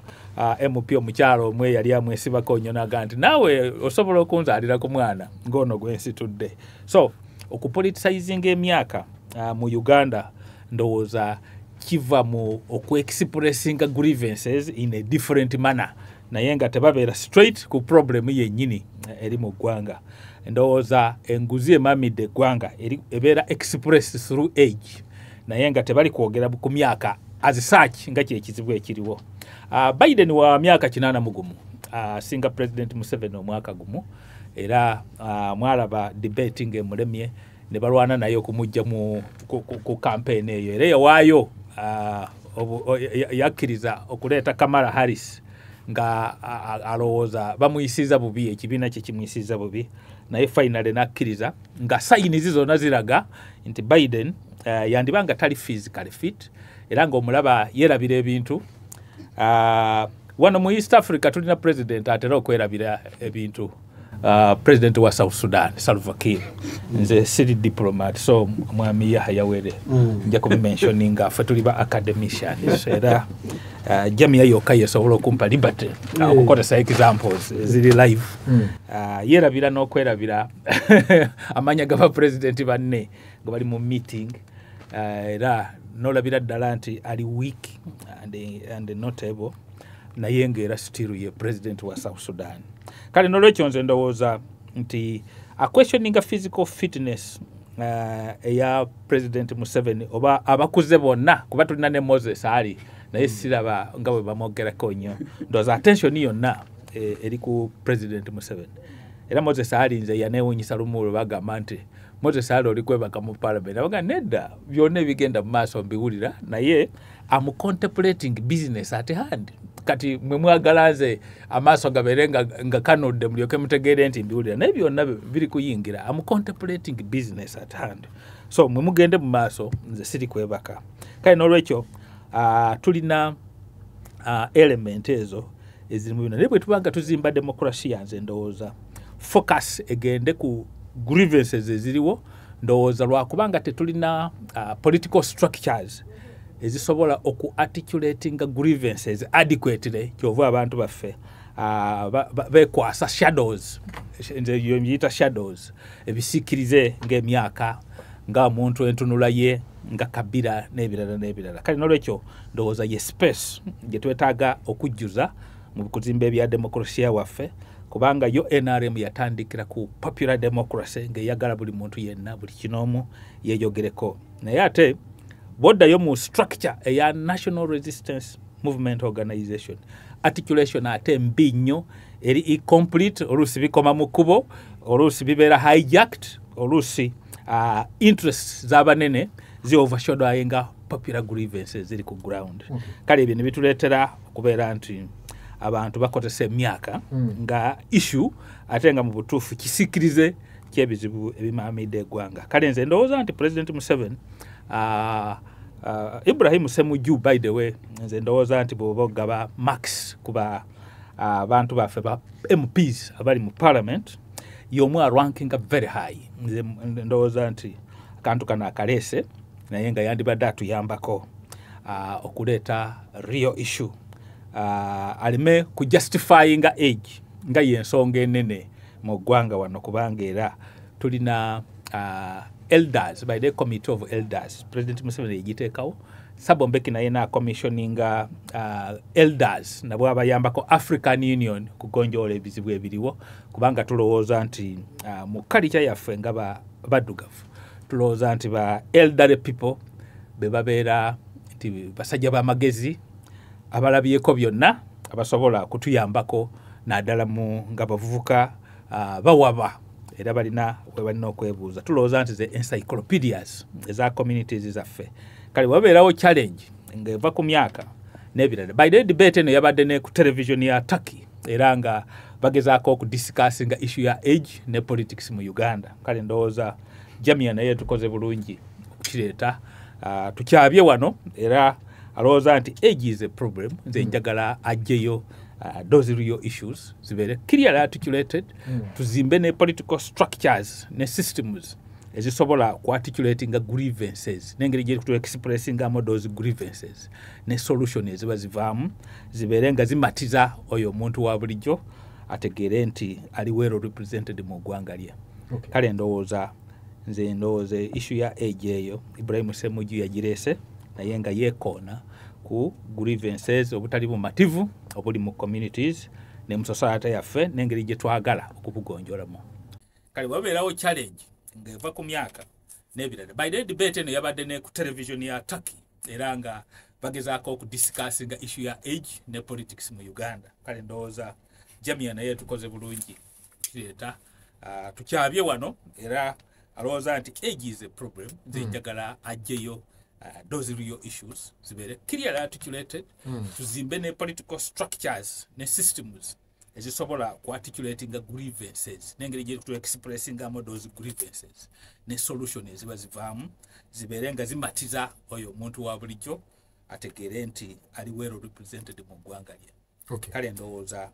MP omukyala omwe yali amwesibako nnyo, n'agamba nti naawe osobola okunzaalira ku mwana ng'ono gwe nsitudde. So okupoliticizinga emyaka mu Uganda ndowooza kiva mu okuexpressinga grievances in a different manner, naye nga tebabeera straight ku problem yennyini eri mu ggwanga. Ndowooza enguzi emamidde eggwanga ebeera expressed through age, naye nga tebali kwogera ku myaka as such nga kyekizibu ekiriwo. Biden wa myaka 81, asinga President Museveni omwaka gumu, era mwalaba debate ng'emulemye ne balwana naye okumujja mu ku campaign eyo, era yawaayo yakkiriza okuleeta Kamala Harris nga alowooza bamuyisiza bubi, ekibiina kye kimuyisiza bubi, naye finally n'akkiriza nga signs zonna ziraga nti Biden yandiba nga tali physically fit, era ng'omulaba yeerabira ebintu. Wano mu East Africa tulina president atera okwerabira ebintu, president wa South Sudan, Salva Kiir. Nze siri diplomat, so mwami Yahaya Were nja kubimentioninga, ffe tuli ba academicians, era Jamia yokka yesobola okumpa liberty okukozesa examples eziri live. Yeerabira n'okwerabira amanya g'aba president banne nga bali mu meeting, era n'olabira ddala nti ali weak and notable, naye ng'era still ye president wa South Sudan. Kale nolwekyo nze ndowooza nti a questioninga physical fitness eya President Museveni oba abakuze bonna, kuba tulina ne Moses Ali, naye siraba nga bwe bamwogerako nnyo. Ndowooza attention yonna eri ku President Museveni. Era Moses Ali nze yaneewuunyisa lumu lwe bagamba nti Moses Ali oli kwebaka mu parliament, abaga nedda, byonna ebigenda mu maaso mbiwulira, naye am contemplating business at hand. Kati mwe mwagala nze amaaso gabeere nga kanudde mulyoke mutegeere nti mbiwulira, naye byonna biri kuyingira. Am contemplating business at hand, so mwe mugende mu maaso, nze siri kwebaka. Kale n'olwekyo tulina element ezo eziri mu bino, naye bwe tuba nga tuzimba demokrasiya, nze ndowooza focus egende ku grievances eziriwo. Ndowooza lwakubanga tetulina political structures ezisobola oku articulatinga grievances adequately, kyova abantu baffe Bekwasa shadows, nze yita shadows, ebisikirize ng'emyaka, nga omuntu entunula ye, nga kabira n'ebirala n'ebirala. Kale n'olwekyo ndowooza ye space gye twetaaga okujjuza mu kuzimba ebya demokrasiya waffe, kubanga yo NRM yatandikira ku popular democracy ng'eyagala buli muntu yenna buli kinoomu yeeyogereko. Naye ate bw'oddayo mu structure eya National Resistance Movement Organization, articulation ate mbi nnyo, eri incomplete, oluusi bikoma mu kkubo, oluusi bibeera hijacked, oluusi interests z'abanene zi overshadowinga popular grievances ziri ku ground. Kale ebyo ne bituleetera okubeera nti abantu bakozesa emyaka nga issue, ate nga mu butuufu kisikirize ky'ebizibu ebimaamidde eggwanga. Kale nze ndowooza nti President Museveni, Ibrahim Ssemujju, by the way, nze ndowooza nti bw'oba ogaba marks kuba abantu baffe ba MPs abali mu parliament, y'omu arankinga very high. Nze ndowooza nti akantu kano akaleese, naye nga yandibadde atuyambako okuleeta real issue, aleme kujustifyinga age nga y'ensonga enene mu ggwanga wano, kubanga era tulina elders by the committee of elders. President Museveni yagiteekawo, Thabo Mbeki naye na-commissioninga elders nabo abayambako African Union kugonjoola ebizibu ebiriwo, kubanga tulowooza nti mu culture yaffe nga baddugavu tulowooza nti ba elderly people be babeera nti basajja b'amagezi abalabyeko byonna, abasobola kutuyambako naddala mu nga bavubuka bawaba era balina we balina okwebuuza. Tulowooza nti ze encyclopedias eza communities zaffe. Kale wabeerawo challenge ng'eva ku myaka n'ebirala. By the debate eno yabadde ne ku television ya Turkey, era nga bagezaako okudiscussinga issue ya age ne politics mu Uganda. Kale ndowooza Jamia naye tukoze bulungi okukireeta, tukyabye wano, era alowooza nti age is a problem. Nze njagala ajjeyo those real issues zibeere clearly articulated, tuzimbe ne political structures ne systems ezisobola kuarticulatinga grievances n'engeri gye tu expressingamu those grievances ne solution eziba zivaamu zibeere nga zimatiza oyo omuntu wa bulijjo ategeere nti ali well represented mu ggwanga lye. Kale ndowooza nze ndowooza issue ya age eyo Ibrahim Ssemujju yagireese, naye nga yeekoona ku grievances, obutali bumativu obuli mu communities ne mu society yaffe n'engeri gye twagala okubugonjolamu. Kale wabeerawo challenge ng'eva ku myaka n'ebirala. By the debate eno yabadde ne ku television ya Turkey, era nga bagezaako okudiscussinga issue ya age ne politics mu Uganda. Kale ndowooza Jamia naye tukoze bulungi okukireeta, tukyabye wano, era alowooza nti age is a problem. Nze njagala ajjeyo those real issues zibeere clearly articulated, tuzimbe ne political structures ne systems ezisobola kuarticulatinga grievances n'engeri gye tu expressingamu those grievances ne solution eziba zivaamu zibeere nga zimatiza oyo omuntu wa bulijjo ategeere nti ali well represented mu ggwanga lye. Kale ndowooza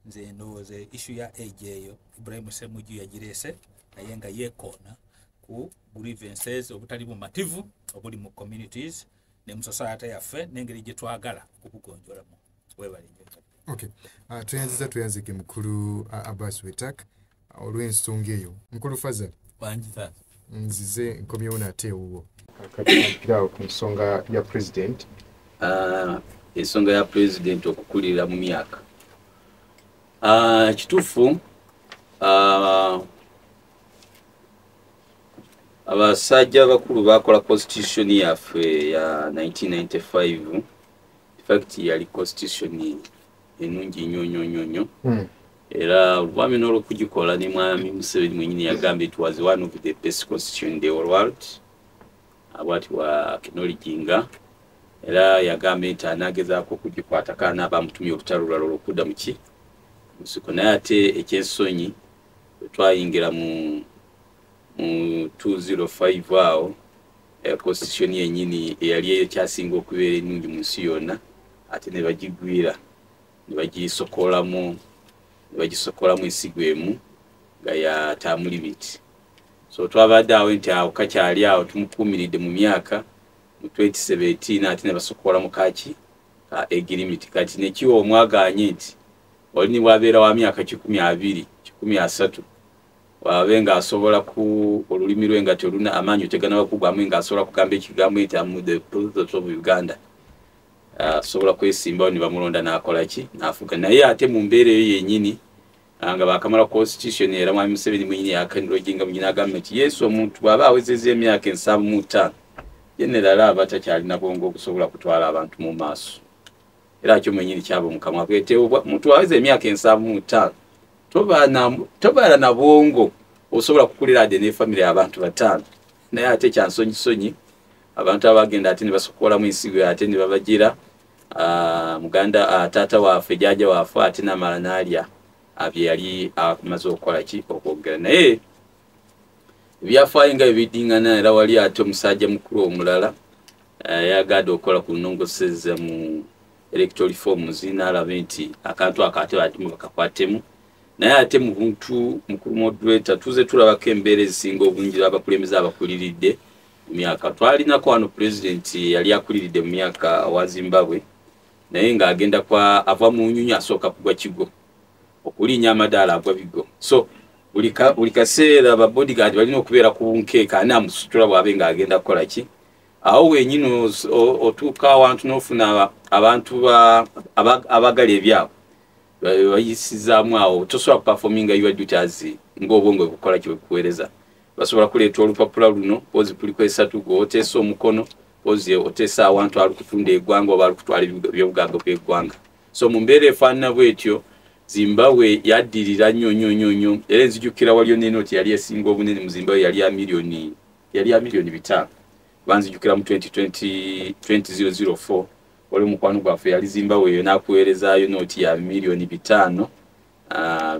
nze ndowooza issue ya age eyo Ibrahim Ssemujju yagireese, naye nga yeekoona ku grievances, obutali bumativu obuli mu communities ne mu society yaffe n'engeri gye twagala okubugonjolamu. Webale nnyo. Okay. Tweyanziza, tweyanzike mukulu Abbas Wetak olw'ensonga eyo. Mukulu Fazal, Wangi taata. Nzize nkomyewo nate ewuwo. Kati ku nsonga ya president. Ensonga ya president okukulira mu myaka, kituufu, abasajja abakulu bakola constitution yaffe ya 1995. In fact yali constitution ennungi nnyo nnyo nnyo nnyo. Era olwami n'olwokugikola ne mwami Museveni mwenyini yagambye it was one of the best constitution in the world, bwati wa acknowledginga, era yagambye nti anaagezaako okugikwatako anaaba amutumye olutalo olulala olwokudda muki musiko. Naye ate ekyensonyi bwe twayingira mu 205 awo, constitution yennyini eyali ekyasinga okubeera ennungi mu nsi yonna ate ne bagigwira ne bagisokolamu ensigo emu nga ya term limit. So twabadde awo nti awo kakyali awo tumukuumiridde mu myaka mu 2017 ate ne basokolamu kaki ka age limit. Kati nekiwa omwaganye nti Oli bw'abeera wa myaka 120, 130, wabe nga asobola ku olulimi lwe nga teruna amaanyi tegannaba kugwamu, nga asobola kugamba ekigambo nti am the president of Uganda, asobola kwesimbawo ne bamulonda n'akola ki, n'afuga. Naye ate mu mbeera eyo yennyini nga bakamala constitution, era Mwami Museveni mwennyini yakanirojinga mwennyini agamba nti yesu omuntu bw'aba awezezza emyaka 75 general aba takyalina bwongo obusobola kutwala abantu mu maaso. Era kyo mwennyini kyaba mu kamwa ke, omuntu aweza emyaka 75 tobaala na bwongo osobola kukulira ade ne family abantu 5. Naye ate kyansonyisonyi abantu abagenda ate ne basokolamu ensigo ate ne babagira muganda taata waffe jjajja waffe ate n'amala n'alya abye yali amaze okukola ki, okwogera. Naye ebyafaayo nga bidingana, era wali ate omusajja mukulu omulala yagadde okukola ku nnongoseza mu electoral reforms, n'alaba nti akantu ako ate batimu bakakwatemu. Naye ate mu buntu mukulu moderator tuze tulabako embeera ezisinga obungi abakulembeze abakuliridde mu myaka. Twalinako wano president yali akuliridde mu myaka wa Zimbabwe, naye ng'agenda kwa ava mu nnyonyi asooka kugwa kigo, okulinnya amadaala agwa bigo. So buli kaseera ba bodyguard balina okubeera ku bunkeeka ani amusitula bw'abe ng'agenda kukola ki. Awo wennyini otuuka awantu n'ofuna abantu abagala ebyabwe bayisizaamu awo, tosobola kuperforminga your duties ng'obwongo bukola ki bwekuweereza. Basobola kuleeta olupapula luno, pozi kuliko 3, gwe oteesa omukono, pozi oteesa awantu alikutunda eggwanga oba alikutwala ebyobugagga by'eggwanga. So mu mbeera efaanana bwetyo Zimbabwe yaddirira nnyo nnyo nnyo nnyo. Era nzijukira waliyo n'enooti yali esinga obunene mu Zimbabwe yali ya miliyoni 5. Banzijukira mu 2020 2004 wali omukwano gwaffe yali Zimbabwe eyo n'akuweerezaayo nooti ya miliyoni 5.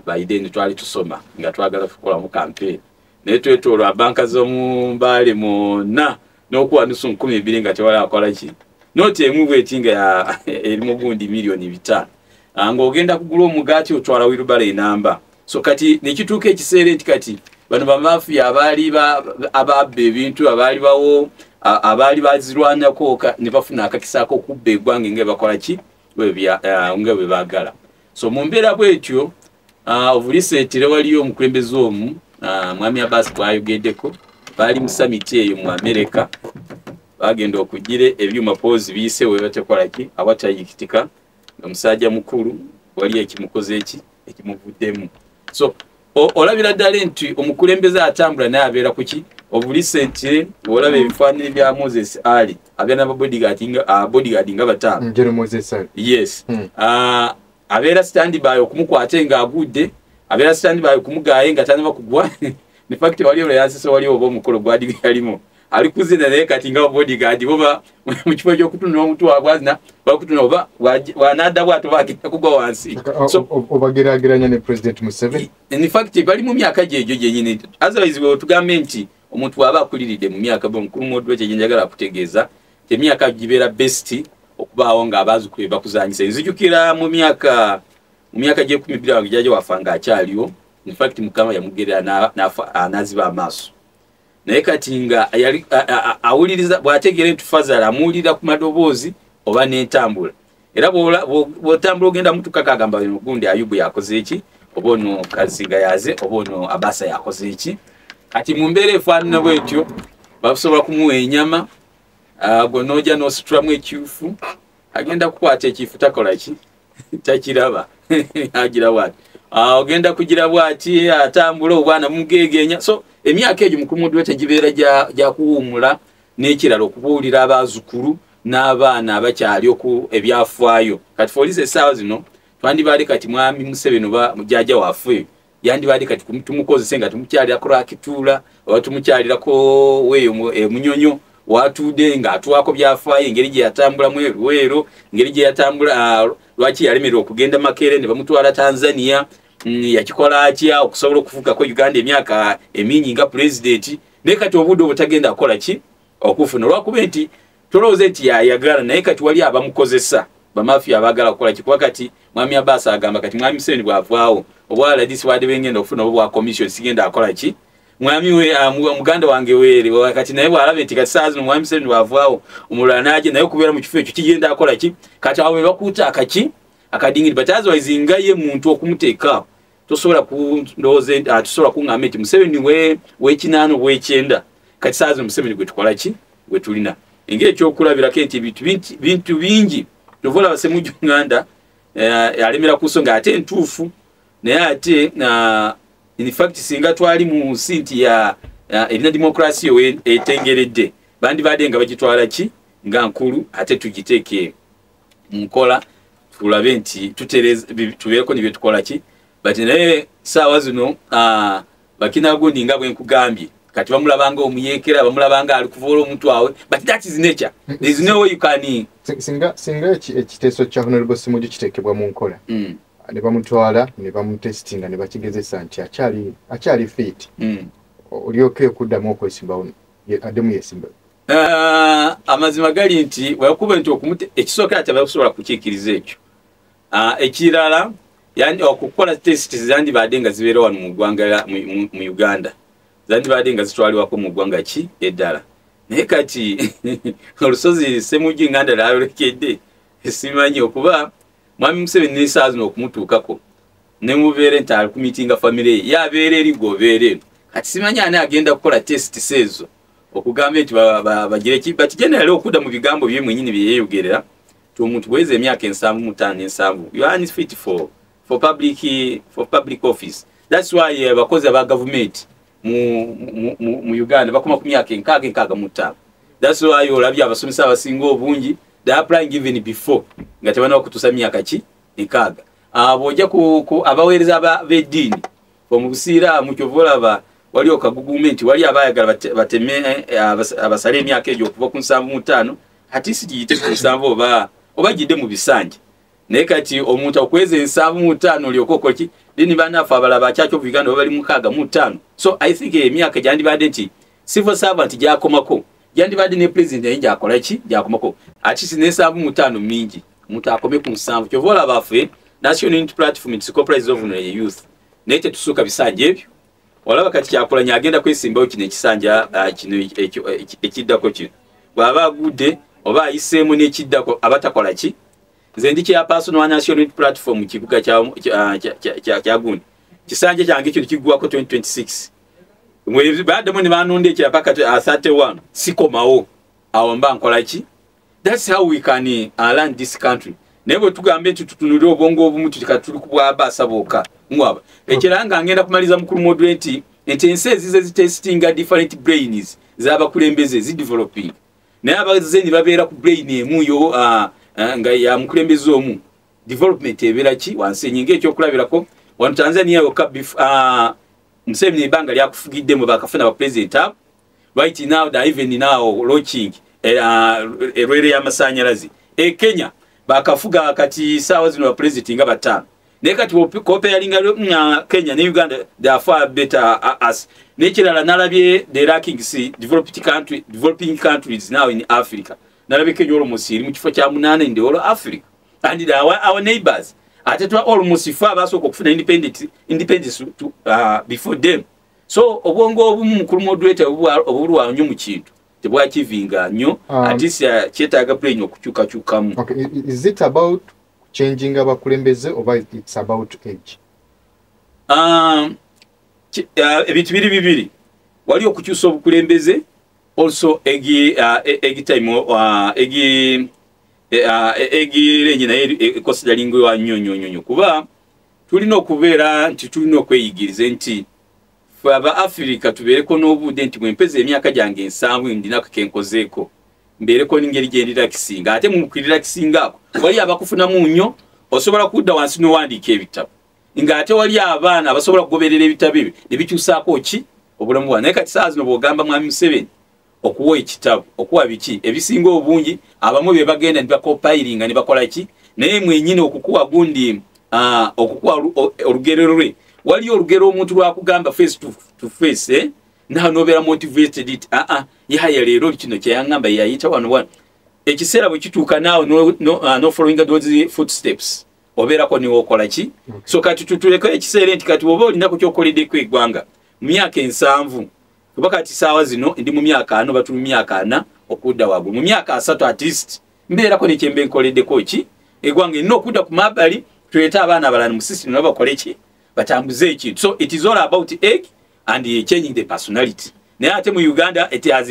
By then twali tusoma nga twagala tukolamu campaign, naye twetoolwa banka z'omu Mbale mwonna n'okuwa 2,000 nga tewali akola ki, nooti emu bweti nga erimu gundi miliyoni 5, ng'ogenda kugula omugaati otwala wheelbarrow enamba. So kati nekituuka ekiseera nti kati bano bamafiya abaali ababba ebintu, abaali bawo abaali bazirwanako ne bafuna akakisa ak'okubba eggwanga nga bakola ki nga bwe baagala. So mu mbeera bwetyo ovuliseetire waliyo omukulembeze omu Mwami Abbas bwayogeddeko, baali mu summit eyo mu America, bagenda okugira ebyuma poozi biyise we batekola ki awatayikitika, nga musajja mukulu wali ekimukoze eki ekimuvuddemu. So olabira ddala nti omukulembeze atambula naye abeera ku ki obulisentire. Olaba ebifaananyi bya Moses Ali abeera n'ababodyguard nga 5. General Moses Ali. Yes. Abeera stand by okumukwate ng'agudde, abeera stand by okumugaaye nga tannaba kugwa. In fact waliwo yansise waliwo oba omukolo gwali yalimu ali kuzina, naye kati nga bodyguard boba mu kifo ky'okutunula omutwe wabwazina bakutunula oba wanadda bw'ato bagenda kugwa wansi. So obageraageranya ne President Museveni? In fact bali mu myaka gyegyo gyennyini. Otherwise bwe tugambe nti omuntu bw'aba akuliridde mu myaka, mukulu modwe kye njagala kutegeeza emyaka gibeera best okubaawo ng'abazzukulu bakuzanyisa. Nzijukira mu myaka gy'e12 wange jjajja waffe ng'akyaliwo, in fact Mukama yamugerera n'aziba amaaso, naye kati nga yali awuliriza bw'ategeera nti Fazala amuwulira ku madoboozi oba n'entambula. Era bw'otambula ogenda mutukako agamba ono gundi Ayubu yakoze eki, oba ono Kazinga yaze, oba ono Abasa yakoze eki. Kati mu mbeera efaanana bwetyo basobola kumuwa ennyama, gwe n'ojja n'ositulamu ekifu, agenda kukwata ekifu takola ki, takiraba agira bwati, ogenda kugira bwati, atambula obwana bumugeegenya. So emyaka egyo mukulu mudwe tegibeera gya kuwummula, n'ekirala okubuulira abazzukulu n'abaana abakyali oku ebyafaayo. Kati poliisi essaawa zino twandibadde kati Mwami Museveni oba jjajja waffe yandibadde kati tumukozese nga tumukyalirako Lwakituula oba tumukyalirako weeyo Munyonyo watuudde ng'atuwaako byafaayo, engeri gye yatambulamu Luweero, engeri gye yatambula, lwaki yalemererwa okugenda Makerere ne bamutwala Tanzania, yakikola atya okusobola okufugako Uganda emyaka emingi nga pulezidenti. Naye kati obudde obwo tagenda kukola ki okufuna, olwakuba nti tolowooza nti yayagala, naye kati wali abamukozesa bamafiya abaagala kukola ki. Kuba kati Mwami Abbas agamba kati Mwami Museveni bw'avaawo obwa rdc wadde bengenda okufuna oba bwa commission sigenda akola ki, mwami we muganda wange weere kati naye bw'alaba nti kati saa zino Mwami Museveni bw'avaawo omulala n'ajja naye okubeera mu kifo ekyo kigenda akola ki. Kati awo we bakuuta akaki Akadingiri, but otherwise nga ye muntu okumuteeka tosobola kundowooza, tusobola kuŋŋamba nti Museveni w'ekinaana w'ekyenda. Kati saazi Museveni gwe tukola ki gwe tulina engeri ekyokulabirako nti bintu bingi tova olaba Ssemujju Nganda alemera ku nsonga ate entuufu, naye ate in fact singa twali mu nsi nti ya erina demokrasiya etengeredde, bandibadde nga bagitwala ki nga nkulu, ate tugiteeke mu nkola tulabe nti tutereza tubeereko ne byetukola ki. But naye saawa zino bakinagundi nga bwe nkugambye kati bamulabanga omuyeekera, bamulabanga ali kuvoola omuntu awe, but that is nature. There is no way you can. Singa ekiteeso kya Honorable Ssemujju kiteekebwa mu nkola, ne bamutwala ne bamutestinga ne bakigezesa nti akyali fit, olyoke okuddamu okwesimbawo addemu yesimba? Amazima gali nti wakuba nti ekisookera tebasobola kukiikiriza ekyo. Ekirala yani okukola test zandibadde nga zibeera wano mu ggwanga mu Uganda, zandibadde nga zitwalibwako mu ggwanga ki eddala, naye kati olusozi Ssemujju Nganda lwayolekedde simanyi okuba Mwami Museveni n'essaawa zino okumutuukako ne mubeere nti ali kumitinga famire ye, yabeera eri gwobeera eno. Kati simanyi ani agenda kukola test ezo okugamba nti bagire ki, but generally okudda mu bigambo bye mwennyini bye yeeyogerera ti omuntu bweza emyaka 75 7, you are unfit for public office. That's why abakozi aba gavumenti mu Uganda bakoma ku myaka 60, 65. That's why olabye abasomesa abasinga obungi they are applying even before nga tebanaba kutuusa myaka ki 60. Bw'ojja ku abaweereza b'eddiini mu Busiraamu, kyova olaba wali okagugume nti wali abayagala bateme abasale emyaka egyo okuva ku 75, ati si giyite ku 70 oba gidde mu bisanja. Naye kati omuntu okweza 75 olyoka okoki then bannaffe abalala ba Church of Uganda bali 65. So I think emyaka gyandibadde nti civil servant gyakomako, gyandibadde ne president naye gyakola ki gyakomako, ati si ne 75 mingi, omuntu akome ku 70. Kyova olaba ffe National Unity Platform, it's comprised of the youth, naye tetusuuka bisanja ebyo. Olaba kati Kyagulanyi agenda kwesimbawo kino ekisanja kino ekiddako kino, bw'aba agudde oba ayiseemu n'ekiddako abatakola ki. Nze ndi chairperson wa National Unity Platform kibuga kya gundi, kisanja kyange kino kiggwako 2026. Baddemu ne banonda ekira paka 31, sikomawo awo mba nkola ki. That's how we can learn this country. Naye bwe tugambe nti tutunulire obwongo obumu, tutika tuli ku bwabaasa bwokka ngwaba. Ekirala nga ngenda kumaliza, mukulu moderator, nti ensi ezize zitestinga different brains z'abakulembeze zideveloping, naye abaze ne babeera ku brain emu yo nga ya mukulembeze omu, development ebeera ki wansi. Enyinga ekyokulabirako wano Tanzania yokka, Museveni ebbanga lyakufugiddemu bakafuna bapresident abo. Right now they are even now launching erwere y'amasannyalaze. E Kenya bakafuga kati saawa zino bapresident nga bataano, naye kati comparinga Kenya ne Uganda, they are far better us. N'ekirala nalabye the rankings developed country, developing countries now in Africa, nalabye Kenya almost eri mu kifo kya munaana in the whole Africa, and they are our neighbors. Ate twa almost fe abasooka okufuna independence before them. So obwongo obumu, mukulu moderator, obulwa nnyo mu kintu tebwakivinga nnyo. Ate kyetaaga brain okukyukakyukamu. Okay, is it about changing abakulembeze oba it's about age? Ebintu biri bibiri. Wali okukyusa obukulembeze, also egi time egi range naye econsideringwa nnyo nnyo nnyo nnyo, kuba tulina okubeera nti tulina okweyigiriza nti ffe aba Africa tubeereko n'obudde nti bwempeza emyaka gyange 70 ndinako kenkozeeko, mbeereko n'engeri gye ndirelaxinga. Ate mu kurelaxinga ako wali abakufunamu nnyo, osobola kudda wansi n'owandiika ebitabo, ng'ate wali abaana abasobola kugoberera ebitabo ebyo ne bikyusaako ki obulamu bwa. Naye kati saa zino bw'ogamba Mwami Museveni okuwa ekitabo, okuwa biki ebisinga obungi, abamu bye bagenda ne bakopayiringa ne bakola ki, naye mwenyini okukuwa gundi okukuwa olugero lwe, waliyo olugero omuntu lwakugamba face to face, eh? Nawe nobeera motivated it Yahaya leero kino kyeyaŋŋamba yayita wano wano. Ekiseera bwe kituuka naawe no following those footsteps, obeerako niwokola ki. So kati tutuleko ekiseera nti kati oba olinako kyokoleddeko eggwanga mu myaka 70, kuba kati saawa zino ndi mu myaka 40, batu mu myaka 40 okudda waggulu, mu myaka 30 at least mbeerako nekyembe nkoleddeko ki Eggwanga erina okudda ku mabbali, tuleete abaana abalala mu system nabo bakole ki, batambuze ekintu. So it is all about egg and changing the personality. Naye ate mu Uganda it has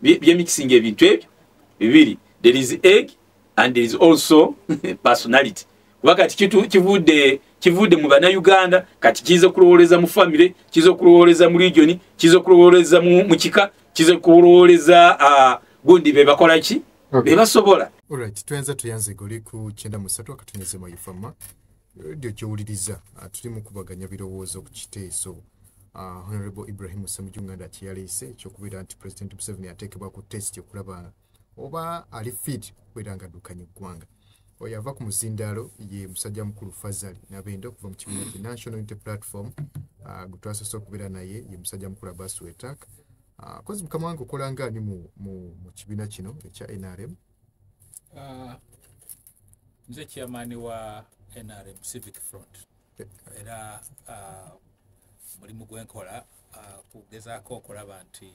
byemixing ebintu ebyo bibiri. There is egg and there is also personality. Kuba kati kivudde mu bannayuganda, kati kiza okulowooleza mu famire, kiza okulowooleza mu region, kiza okulowooleza mu kika, kiza okulowooleza gundi be bakola ki, be basobola. Alright, tuyanza tuyanze goli ku 93 akatunyeze mu ifama radio gy'owuliriza. Tuli mu kubaganya birowoozo ku kiteeso Honorable Ibrahim Ssemujju Nganda kyeyaleese ekyokubeera nti President Museveni ateekebwa ku test okulaba oba ali fit okubeera nga addukanya eggwanga. Oyo ava ku muzindaalo ye musajja mukulu Fazali Nabenda okuva mu kibiina ki National Unity Platform. Gwe twasoose okubeera naye ye musajja mukulu Abbas Wetak. Kozi mukama wange okola nga ani mu kibiina kino ekya NRM? Nze chairman wa NRM Civic Front. Era mulimu gwenkola kugezaako okulaba nti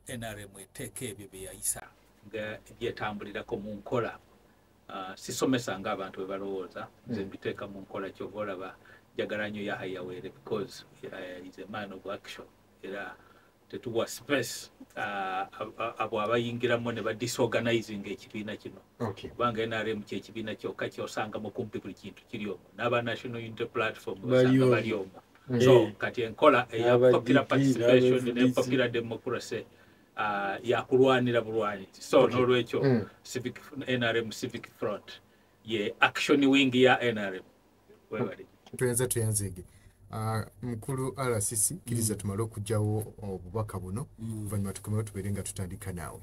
NRM eteeka ebyo bye yayisa nga byetambulirako mu nkola. Sisomesa ng'abantu bwe balowooza, nze mbiteeka mu nkola. Kyova olaba njagala nnyo Yahaya Were because is a man of action. Era tetuwa space abo abayingiramu ne badisorganizing ekibiina kino. Kubanga NRM kyekibiina kyokka ky'osangamu kumpi buli kintu kiri omwo, n'aba National Unity Platform osanga bali omwo. So kati enkola eya popular participation ne popular democracy yakulwanira bulwanyi. So n'olwekyo Civic NRM Civic Front ye action wing ya NRM. Webale. Tuyanza tuyanzege. Mukulu RCC kkiriza tumale okuggyawo obubaka buno, oluvannyuma tukomewo tubeere nga tutandika naawe.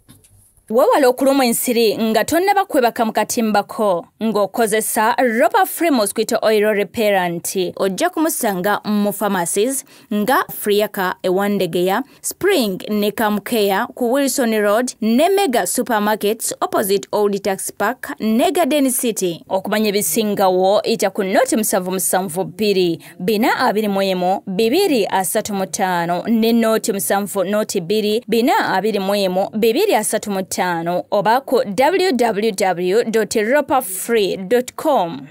Weewale okulumwa ensiri nga tonnaba kwebaka mu katimbako ng'okozesa Ropa Free Mosquito Oil Repellent. Ojja kumusanga mu pharmacies nga Friaka Ewandegeya, Spring ne Kamkeya ku Wilson Road ne Mega Supermarkets opposite Old Tax Park ne Garden City. Okumanya ebisingawo ita ku 072 421 235 ne 072 421 235 oba ku www.ropafree.com.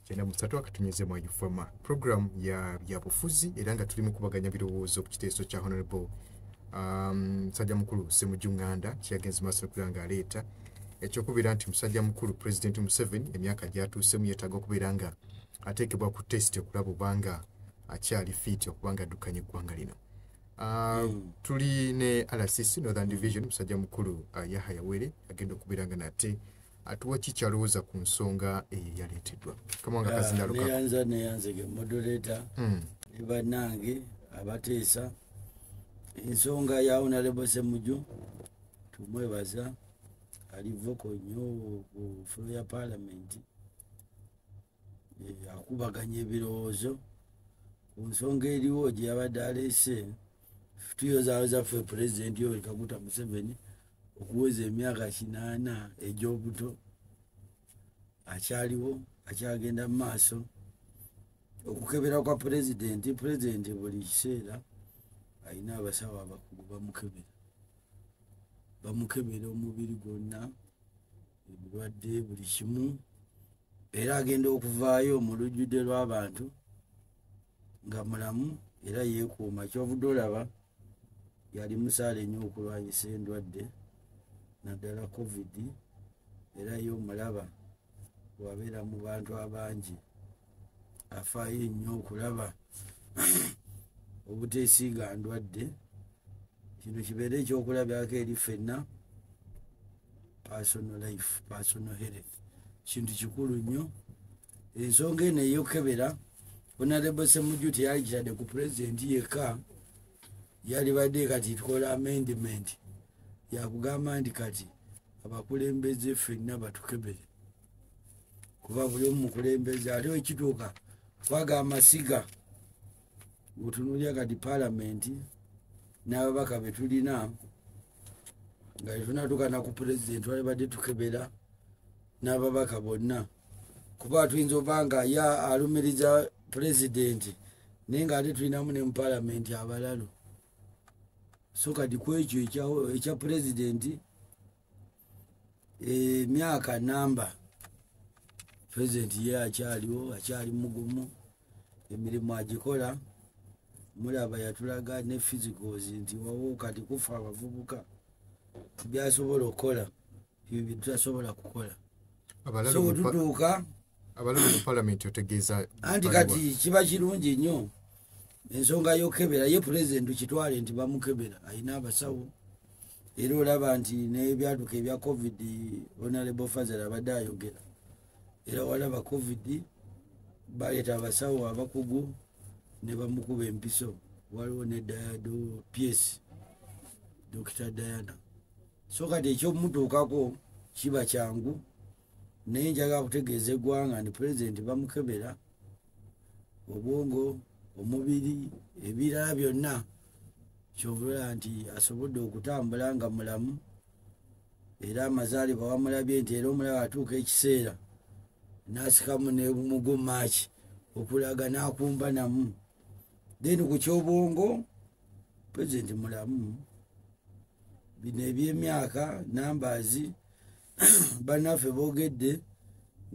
Kyenda musatu akatunyeze mu Ufama program ya byabufuzi, era nga tuli mu kubaganya birowoozo ku kiteeso kya Honorable musajja mukulu Ssemujju Nganda kyagenze maaso okubeera nga aleeta ekyokubeera nti musajja mukulu President Museveni emyaka gy'atuusemu yeetaaga okubeera nga ateekebwa ku test okulaba obanga akyali fit okuba nga addukanya eggwanga lino. Tuli ne RCC Northern Division musajja mukulu Yahaya Were agenda okubeera nga nate atuwa ki kyalowooza ku nsonga eyo yaleeteddwa. Kamwanga kazindalo kako. Neyanzege moderator ne bannange abateesa ensonga ya Honorable Ssemujju tumwebaza, ali vocal nnyo ku floor ya parliament, akubaganya ebirowoozo ku nsonga eriwo gye yabadde aleese. Tuyozaayoza ffe Pulezidenti Yoweri Kaguta Museveni okuweza emyaka 80 egy'obuto, akyaliwo, akyagenda mu maaso. Okukebera kwa pulezidenti, pulezidenti buli kiseera alina abasawo abakugu bamukebera omubiri gwonna, ebirwadde buli kimu, era agenda okuvaayo mu lujjudde lw'abantu nga mulamu era yeekuuma. Kyovudde olaba yali musaale nnyo okulwanyisa endwadde naddala COVID, era ye omulaba bw'abeera mu bantu abangi afaayo nnyo okulaba obuteesiiga ndwadde. Kino kibeere ekyokulabirako eri ffenna, personal life, personal health kintu kikulu nnyo. Ensonga eno ey'okukebera, Honorable Ssemujju teyali kitadde ku pulezidenti yekka, yalibadde kati tukola amendment yakugamba nti kati abakulembeze ffenna batukebere, kuba buli omu mukulembeze. Ate wekituuka kwaga amasiga, otunuulira kati paalamenti n'ababaka be tulina nga tetunnatuuka ku pulezidenti, twalibadde tukebera n'ababaka bonna, kuba tuyinza oba nga ye alumiriza pulezidenti naye ng'ate tulinamu ne mu paalamenti abalalu. So kati kwekyo ekya pulezidenti, emyaka namba, pulezidenti ye akyaliwo, akyali mugumu, emirimu agikola. Mulaba yatulaga ne physicals nti wawo kati kufa abavubuka byasobola okukola ebyo tutasobola kukola. So tutuuka abalabe mu palamenti otegeeza anti kati kiba kirungi nnyo ensonga y'okukebera. Ye pulezidenti kitwale nti bamukebera, alina abasawo, era olaba nti n'ebyatuka ebya COVID, Honorable Fazal abadde ayogera, era walaba COVID baleeta abasawo abakugu ne bamukuba empiso. Waliwo ne Diado PS, Dr. Diana. So kati ekyomutuukako kiba kyangu, naye njagala kutegeeza eggwanga nti pulezidenti bamukebera obwongo, omubiri, ebirala byonna, kyovula nti asobodde okutambula nga mulamu. Era amazaalibwa wamulabye nti era omulaba atuuka ekiseera n'asikamu ne mugumaaki okulaga n'akumba namu. Then ku kyobwongo pulezidenti mulamu. Bino ebyemyaka nambazi bannaffe boogedde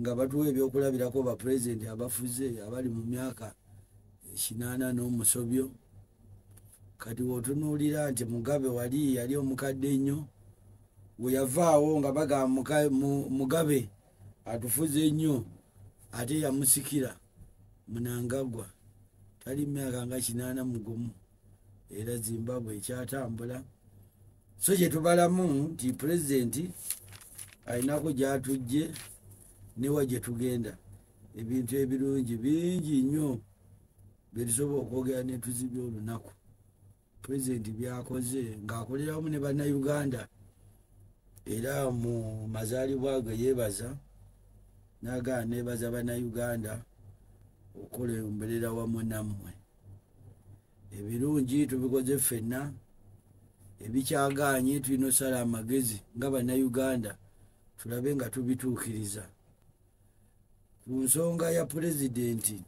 nga batuwa ebyokulabirako bapulezidenti abafuze abali mu myaka 80 n'omusobyo. Kati wotunuulira nti Mugabe wali yali omukadde ennyo, we yavaawo nga bagamba Mugabe atufuze ennyo, ate yamusikira Mnangagwa tali myaka nga 81, era Zimbabwe ekyatambula. So kye tubalamu nti pulezidenti alinako gy'atujje newa gye tugenda. Ebintu ebirungi bingi nnyo bye tusobola okwogera ne tuzibya olunaku. Pulezidenti byakoze ng'akolera wamu ne Bannayuganda, era mu mazaalibwa ge yeebaza n'agaana neebaza Bannayuganda okukola wamu nammwe. Ebirungi tubikoze ffenna, ebikyagaanye tulina osala amagezi nga Bannayuganda tulabe nga tubituukiriza. Ku nsonga ya pulezidenti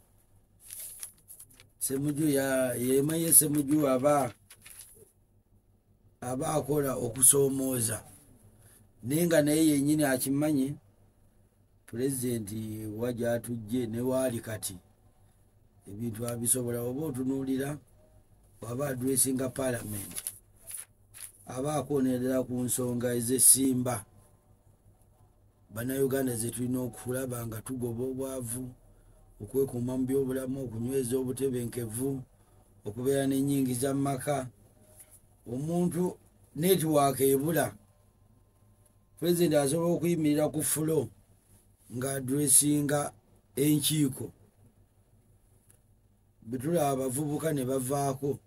Ssemujju, yemaye Ssemujju aba akola okusoomooza, naye nga naye yennyini akimanyi pulezidenti wa gy'atujje ne waali kati ebintu abisobola. Oba otunuulira bw'aba addressinga paalamenti aba akonerera ku nsonga ez'essimba Bannayuganda ze tulina okulaba nga tugoba obwavu, okwekuuma mu byobulamu, okunyweza obutebenkevu, okubeera n'ennyingiza mu maka. Omuntu netiwaaka ebula, pulezidenti asobola okuyimirira ku fulo ng'addressinga enkiiko. Bwe tulaba abavubuka ne bavaako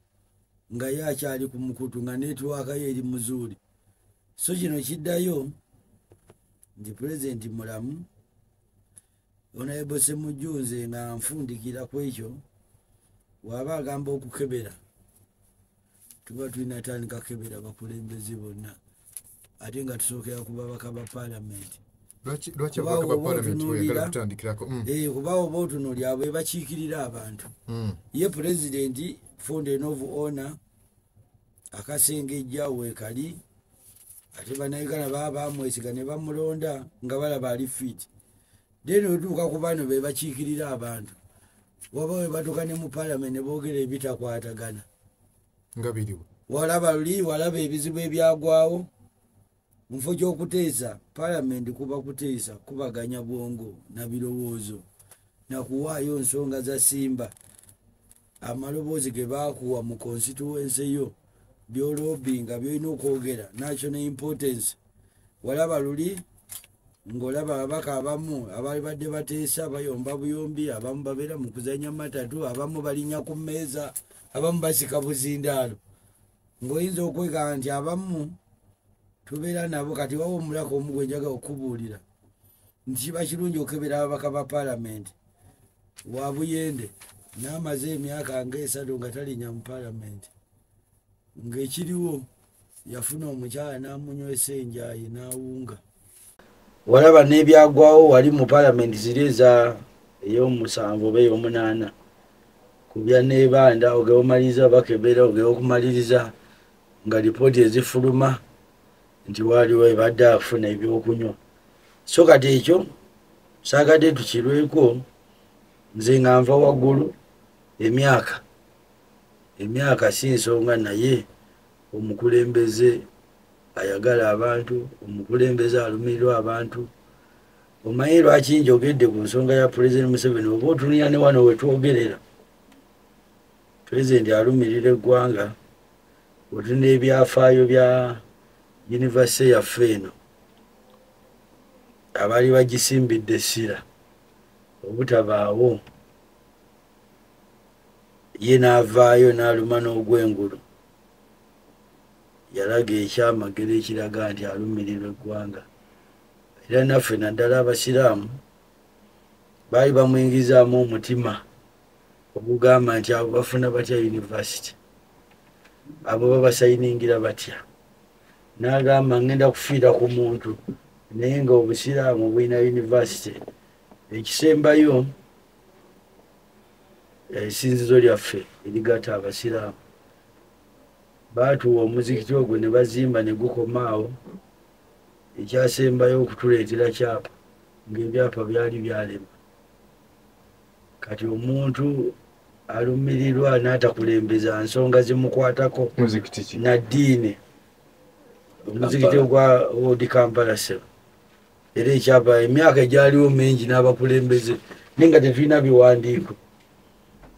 nga ye akyali ku mukutu nga netiwaaka ye eri muzuuli. So kino kiddayo nti pulezidenti mulamu. Honorable Ssemujju nze nga nfundikira ku ekyo, bw'aba agamba okukebera tuba tulina tandika kebera bakulembeze bonna, ate nga tusookera ku babaka ba paalamenti. Lwaki ababaka ba paalamenti oyagala kutandikirako? Kuba oba otunuulira abo bakiikirira abantu. Ye pulezidenti fountain of honor akasengejja weekali, ate Bannayuganda baba bamwesiga ne bamulonda nga balaba ali fit. Then otuuka ku bano be bakiikirira abantu, waba we batuuka ne mu paalamenti ne boogera ebitakwatagana nga biriwo. Walaba luli, walaba ebizibu ebyagwawo mu kifo ky'okuteesa. Paalamenti kuba kuteesa, kubaganya bwongo na birowoozo nakuwaayo nsonga za simba. Amaloboozi ge baakuwa mu constituency yo byolobinga byolina okwogera national importance. Walaba luli ng'olaba ababaka abamu abaali badde bateesa bayomba buyombi, abamu babeera mu kuzanya matatu, abamu balinnya ku mmeeza, abamu basika buzindaalo, ng'oyinza okwegamba nti abamu tubeera nabo. Kati wawo omulaka omu gwe njagala okubuulira nti kiba kirungi okebera ababaka ba paalamenti. Wabuyende n'amaze emyaka nga 3 nga talinnya mu paalamenti, ng'ekiriwo yafuna omukyala n'amunywesa enjayi n'awunga. Walaba n'ebyagwawo wali mu paalamenti ziri eza ey'omusanvu oba ey'omunaana ku bya Nebanda, ogeomaliriza bakebera, ogeokumaliriza Nga lipooti ezifuluma nti waaliwo ebadde afuna ebyokunywa. So kati ekyo saagadde tukirweko, nze nga nva waggulu emyaka si nsonga, naye omukulembeze ayagala abantu, omukulembeze alumirirwa abantu. Omanyi lwaki njogedde ku nsonga ya Pulezidenti Museveni? Oba otunulira ne wano we twogerera, Pulezidenti alumirira eggwanga. Otunula ebyafaayo bya yunivasite yaffe eno, abaali bagisimbidde essira obutabaawo, ye n'avaayo n'aluma n'ogwengulu. Yalaga ekyamagero ekiraga nti alumirirwa eggwanga. Era naffe naddala abasiraamu baali bamuyingizaamu omutima ogugamba nti abo bafuna batya yunivasite, abo babasayiningira batya. N'agamba ngenda kufiira ku muntu, naye nga obusiraamu bulina yunivasite. Ekisembayo, esinzizo lyaffe erigatta abasiraamu, baatuwa omuzikiti ogwo ne bazimba ne gukoma awo. Ekyasembayo okutuleetera kyapa, ng'ebyapa byali byalema. Kati omuntu alumirirwa n'atakulembeza nsonga zimukwatako na ddiini, omuzikiti ogwa Old Kampala Sebo. Era ekyapa emyaka egyaliwo mingi n'abakulembeze, naye nga tetulina biwandiiko.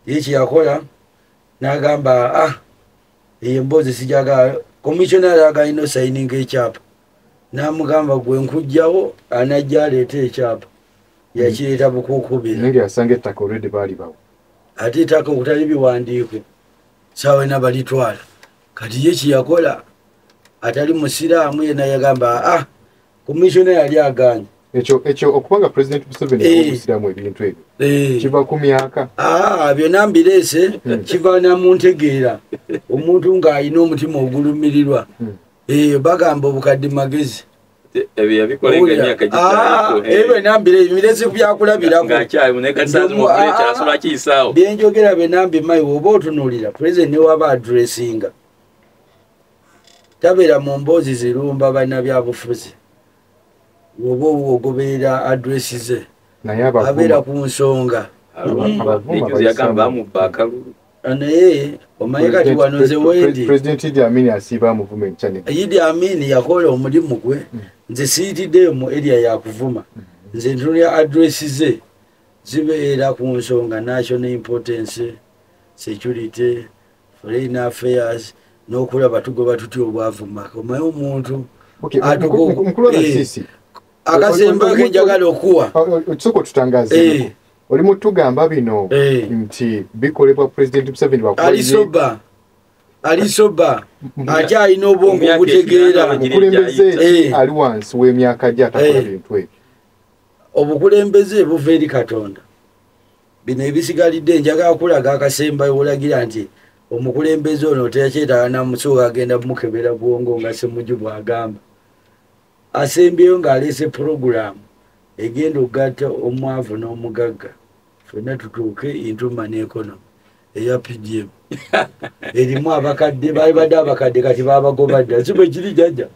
Ye kyeyakola n'agamba, eyo emboozi sijagala. Komissionari agalina osayininga ekyapa, n'amugamba gwe nkugjawo, anajja aleete ekyapa. Yakireeta bukuukubira. Naye yasanga ettaka already baali bawo, ate ettaka okutali biwandiiko saawa ena balitwala. Kati ye kyeyakola, atali musiraamu yenna yagamba komissiona yali aganye. Ekyo okubanga President Museveni omusiraamu ebintu ebyo kiva ku myaka. Byonna mbireese, kiva na mu ntegeera. Omuntu ng'alina omutima ogulumirirwa, bagamba obukadde magezi. Ebyo yabikola nga emyaka gikyaliko. Ebyo nambire mirese byakulabirako. Ng'akyali naye kati saazi mu asobola kiyisaawo. Byenjogera bye nambimayi, oba otunuulira Pulezidenti ne waba addressinga, tabeera mu mboozi zirumba bannabyabufuzi. Oba ogoberera address ze, abeera ku nsonga. Yagamba bamubba akalulu. Naye omanyi kati wano nze wendi, President Idi Amin asiiba amuvuma enkya ne Idi Amin yakola omulimu gwe. Nze siyitiddeyo mu area yakuvuma, nze ntunulira address ze zibeera ku nsonga national importance, security, foreign affairs, n'okulaba tugoba tutya obwavu maka. Omanyi omuntu akasemba ke njagala okuwa, osooka otutangazeeko. Oli mutugamba bino nti bikolebwa President Museveni. Alisoba akyalina obwongo obutegeera. Omukulembeze ali wansi w'emyaka gye atakola bintu ebyo. Obukulembeze buva eri Katonda. Bino ebisigalidde njagala kulaga akasembayo olagira nti omukulembeze ono teyakyetaaga namusuuka agenda mukebera bwongo nga Ssemujju bw'agamba. Asembyeyo ng'aleese puroguraamu egenda okugatta omwavu n'omugagga, ffenna tutuuke into money economy eya PDM. Erimu abakadde, baali badde abakadde kati babagoba dda, si bwe kiri jjajja?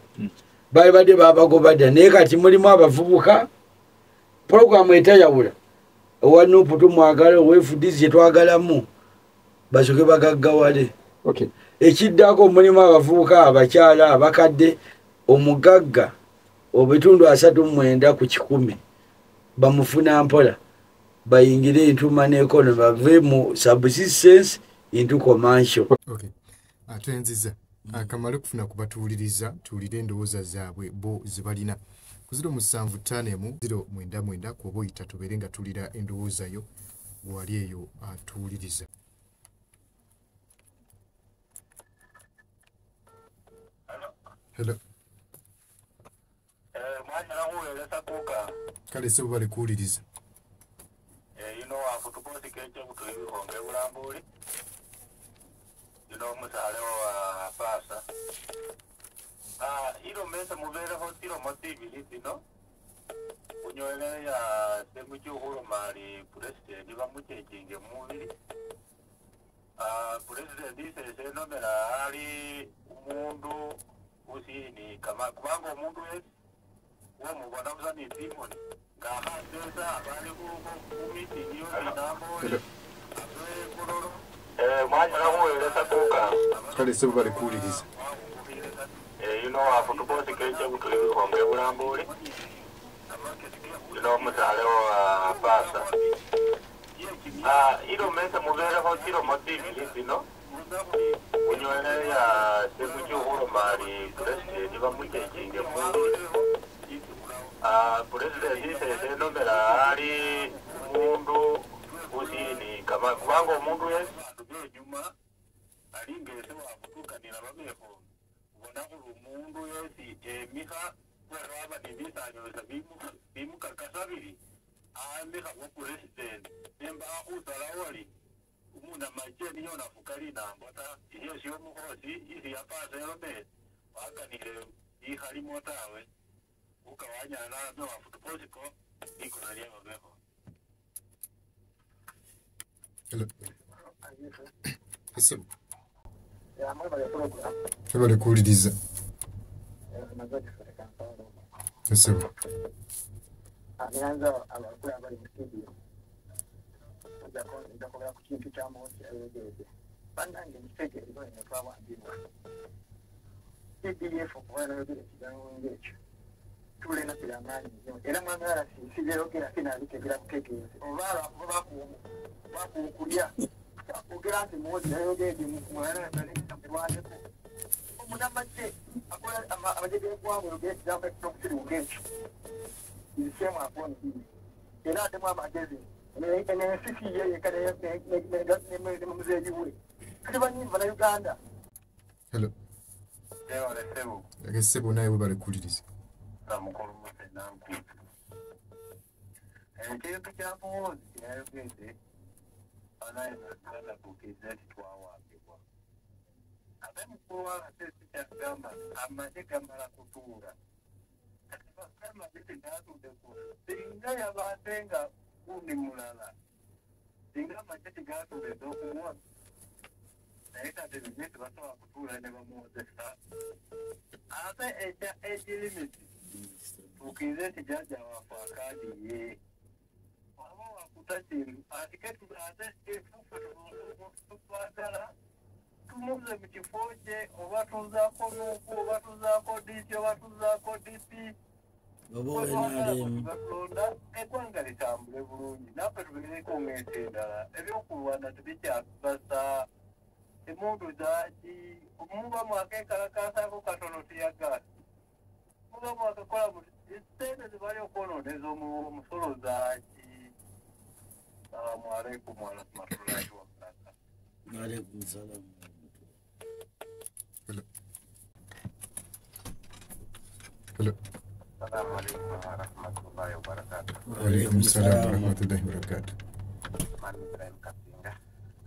Baali badde babagoba dda, naye kati mulimu abavubuka. Puroguraamu etayawula owa NUP tumwagala, owa FDC kyetwagalamu basooke bagaggawale. Ekiddako mulimu abavubuka, abakyala, abakadde, omugagga obitundu 39 ku 100 bamufuna mpola, bayingire into money economy, bave mu subsistence into commercial. Tweyanziza kamale okufuna kubatuwuliriza, tuwulire endowooza zaabwe bo zebalina ku 0751 099 kuoba oyita tubeere nga tuwulira endowooza yo wali eyo atuwuliriza. Hello. Kale sebo bali kuwuliriza. Ino wafutukoti keche kutuibihonge bulambuli ino omusale wa pasa ilo mese mubereho tsilomo tsibili tsino unywele ya Ssemujju khuloma ali president bamuchechinge mumubili. President isese nomela ali umundu usili ni kama kubanga omuntu wesi womubona busa ni simoni ngakhatsesa bali ku meeting yo nambo mwanyala khuwelesa kuka kale sebo bali kuwuliriza yuno wafutukosi kecha kutulikhombe bulambuli yuno omusale wa pasa ilomesa mubelekho chilomo tsibili tsino unywele ya sekuchi khuloma ali president bamuchechinge mundu president isese enomela ali mundu usini kama kubanga omundu yesi nyuma alingese wakutukanira babekho ubona khuli omundu yesi emikha kweraba nebisanyosa bimukakasa bili amikha bwa president nemba khusalawo ali umunamache niyo nafuka linambo ta iyo sio mukhosi isi yapasa elome wakanile ikhalimo tawe ukawanyala wafutuposiko ikona lyebabekho. Hello. Ese. Ebale kuwuliriza. Ese. Neyanza abakulu abali mu studio. Njakola ku kintu kya Muhoozi ayogedde. Bannange mitegeero eno twawambibwa. CDF okuba nayogera ekigambo ng'ekyo. Tulina kiramaanyi nnyo. Era mwami RCC byeyogera sinabitegeera butegeezi. Oba bakukulya. Ogera nti Muhoozi yayogedde mulwaneko. Omunamagye akola amagye g'eggwanga oyogera ekigambo ekitokukiriwuka ekyo. Ebisemu aponi era atemu amagezi ensi ye yekka ne muzeeyi we tuli banyingi bannayuganda. Hello. Sebo naye webale kuwuliriza. Mukulu Musenanku ekintu kya Muhoozi kyeyayogedde bannayuganda tukkirize nti twawambibwa. Ate mukulu wa RCC kyagamba amagye gamala kutuula amagye tegatudde ku singa yabadde nga gundi mulala singa amagye tegatudde okumuwoza naye kati bimye tebasobola kutuula ne bamuwozesa. Ate ekya age limit tukkirize nti jjajja waffe akadiye oba wakuta kintu ate efuffe tutwagala tumuze mu kifo kye oba tuzaako nuku oba tuzaako DP oba tuzaako DP batulonda eggwanga litambule bulungi naffe tubeereko ng'ensi endala ebyokulwana tebikyatubasa emundu zaki muba mwakekalakasaako katono tiyagaasi muba mwakakola sente zebali okwonooneza omusolo zaki. Salaamu alaikum warahmatullahi wabarakatuh. Waalaikum salaam. Hello. Hello. Assalamu alaikum warahmatullahi wabarakatuh. Waalaikum salaam warahmatullahi wabarakatuh. Mami Ibrahim Kasinga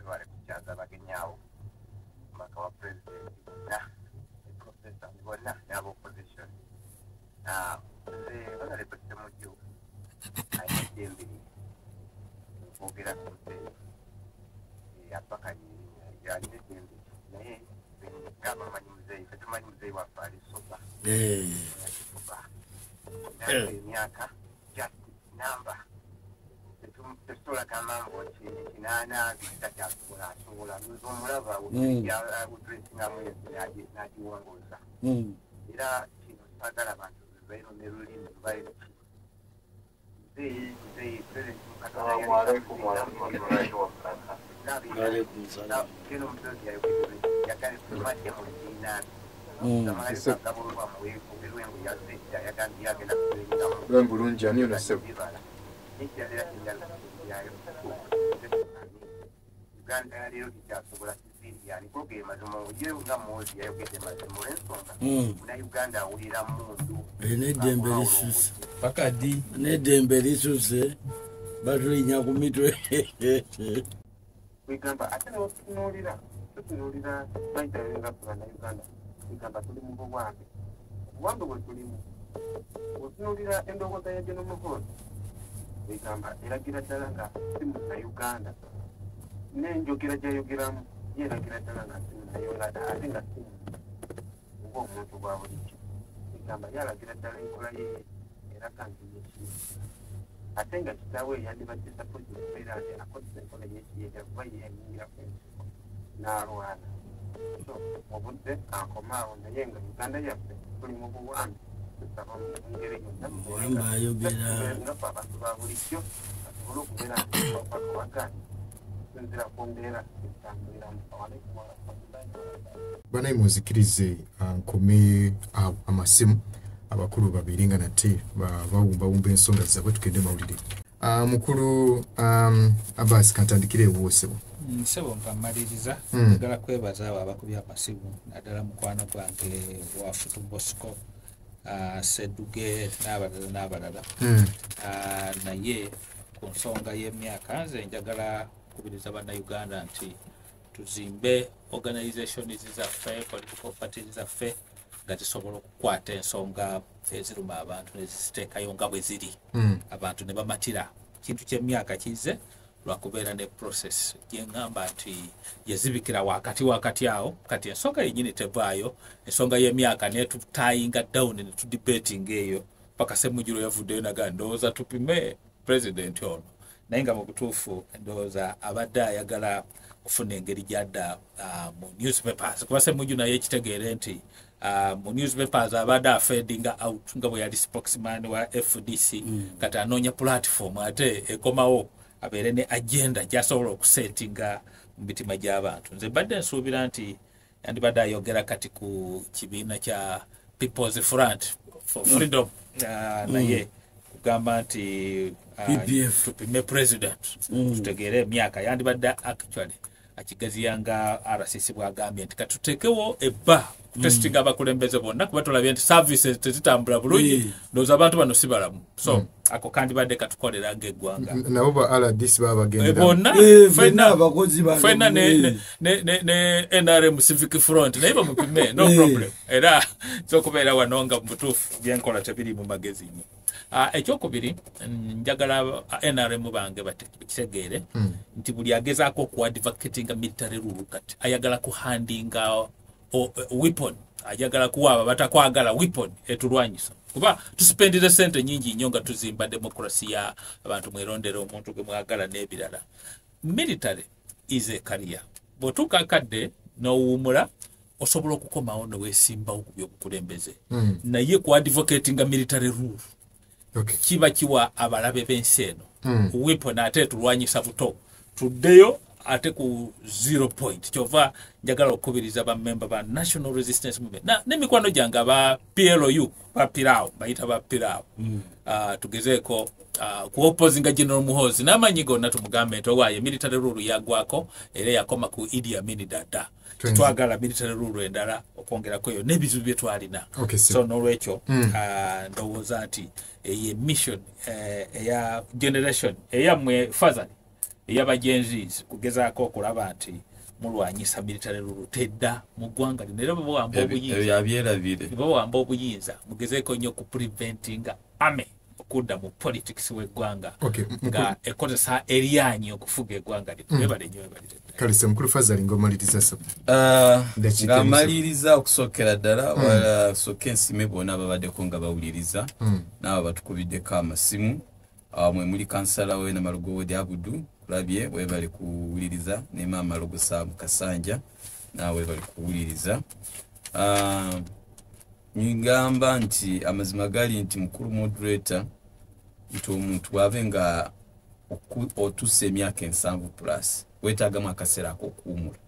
wali kukyaza bagenyi awo omubaka wa pulezidenti bonna profesa bonna n'aba opposition. Nze Honorable Ssemujju alina eddembe okwogera ku nze apakanye alina eddembe naye ng'abamanyi muzeeyi ffe tumanyi muzeeyi waffe ali soba soba emyaka just namba tetusobola gamba mbu kinaana bitakyasobola asobola nze omulaba odressingamu ensi n'agiwongooza era kino saagala abantu beero ne lulimi lubaire ki nze president Assalamu alaikum warahmatullahi wabarakatuh. Waalaikum salaam. Kino muzeeyi yayogedde yagambye tumaze mu kibiina bulungi ani ono ssebo Uganda yaleero tekyasobola civilian kuloga mazima ogirewo nga Muhoozi yayogedde mazima olw'ensonga munnayuganda awulira mundu n'eddembe lisuse paka ddi n'eddembe lisuse batulinnya ku mitwe kwegamba ate n'otunuulira tutunuulira bayitayo nga bannayuganda kwegamba tuli mu buwambe obuwambe bwe tulimu otunuulira endowooza ya General Muhoozi kwegamba eragira ddala nga si munnayuganda n'enjogera gy'ayogeramu yeeragira ddala nga si munnayuganda ate nga si Ng'omuntu gwa bulijjo egamba yalagira ddala enkola ye era kanti yekiyeekera ate nga kitaawe yandibadde sapoti okubeera nti akozesa enkola yekiyeekera kuba ye yayingira ku ensiko n'alwana. So obudde akomaawo naye nga Uganda yaffe tuli mu buwambe, tusaba mu ngeri yonna nga abantu ba bulijjo basobole okubeera nti bakwakawaganye nzira ku mbeera etambuliramu. Alaikum warahmatullahi wabarakatuh. Banaye munzikirize nkome amasimu abakulu babiri nga nate bawumbawumba ensonga zaabwe tugende mawulire. Mukulu Abbas, kantandikire ewuwo. Ssebo, nga mmaliriza, njagala kwebaza abo abakubye amasimu, naddala mukwano gwange Wafutu Bosco, Sedduge n'abalala n'abalala. Naye ku nsonga y'emyaka, nze njagala kukubiriza Bannayuganda nti tuzimbe organizations zaffe, political parties zaffe, nga zisobola okukwata ensonga eziruma abantu neziziteekayo nga bwe ziri, abantu ne bamatira. Kintu ky'emyaka kizze lwakubeera ne process gyeŋŋamba nti yazibikira wakati wakati awo. Kati ensonga yennyini tevaayo, ensonga y'emyaka netutayinga down netudebatinga eyo paka Semujjulo yavuddeyo naga ndowooza tupime president ono, naye nga mu butuufu ndowooza abadde ayagala okufuna engeri gyadda mu newspapers, kuba Semujju naye ekitegeere nti mu newspapers abadde afadinga out nga bwe yali spokesman wa FDC. Kati anoonya platform ate ekomawo abeere ne agenda gyasobola okusetinga mu mitima gy'abantu. Nze mbadde nsuubira nti yandibadde ayogera kati ku kibiina kya People's Front for Freedom, naye kugamba nti PPF. Tupime president tutegeere emyaka, yandibadde actually akigaziyanga RCC bwagambye nti katuteekewo ebba kutesitinga abakulembeze bonna, kuba tulabye nti services tezitambula bulungi. Ndowooza abantu bano si balamu, so ako kandibadde katukolera ng'eggwanga. Nabo ba RDC baba bagendera bonna. Ffenna abakozi bano. Ffenna ne NRM Civic Front naye bamupime, no problem. Era kyokubeera wano nga mu butuufu byenkola tebiri mu magezi nnyo. Ekyokubiri, njagala NRM bange bakitegeere nti buli agezaako okuadvocatinga military rule kati ayagala kuhandinga weapon, ayagala kuwa batakwagala weapon etulwanyisa, kuba tusipendire sente nyingi nnyo nga tuzimba demokrasi ya abantu mwerondera omuntu gwe mwagala n'ebirala. Military is a career. Bw'otuuka akadde n'owummula, osobola okukomawo neweesimbawo ku byobukulembeze, naye ku advocatinga military rule kiba kiwa abalabe b'ensi eno weapon ate tulwanyisa buto, tuddeyo ate ku zero point. Kyova njagala okukubiriza bamemba ba National Resistance Movement n'emikwano gyange aba PLU, bapiraawo bayita bapiraawo, tugezeeko kuopposinga General Muhozi n'amanyi gonna, tumugambe nti owaaye military rule yagwako era yakoma ku Idi Amin Dada. Twagala military rule endala okwongerako eyo n'ebizibu bye twalina. Sir. So n'olwekyo ndowooza nti eyo mission eya generation eyammwe fazali ey'aba Gen Zs kugezaako okulaba nti mulwanyisa military rule tedda mu ggwanga lino, era bwewamba obuyinza Ebyo abyerabire. Bwewamba obuyinza, mugezeeko nnyo ku preventinga army okudda mu politics w'eggwanga nga ekozesa eryanyi okufuga eggwanga lino. Webale nnyo, webalire ddala. Kale se mukulu Fazali, ng'omaliriza sebo. Dakiika Nga emu. maliriza, okusookera ddala wala sooka ensime bonna ababaddeko nga bawuliriza n'abo batukubiddeko amasimu. Mwe muli kansala we Namalugo Wodi Abudu, kulabye, webale kuwuliriza, ne maama Logosa Kasanja naawe webale kuwuliriza. Ngamba nti amazima gali nti mukulu moderator, nti omuntu bw'abe nga otuuse emyaka 70 plus, weetaagamu akaseera ak'okuwumula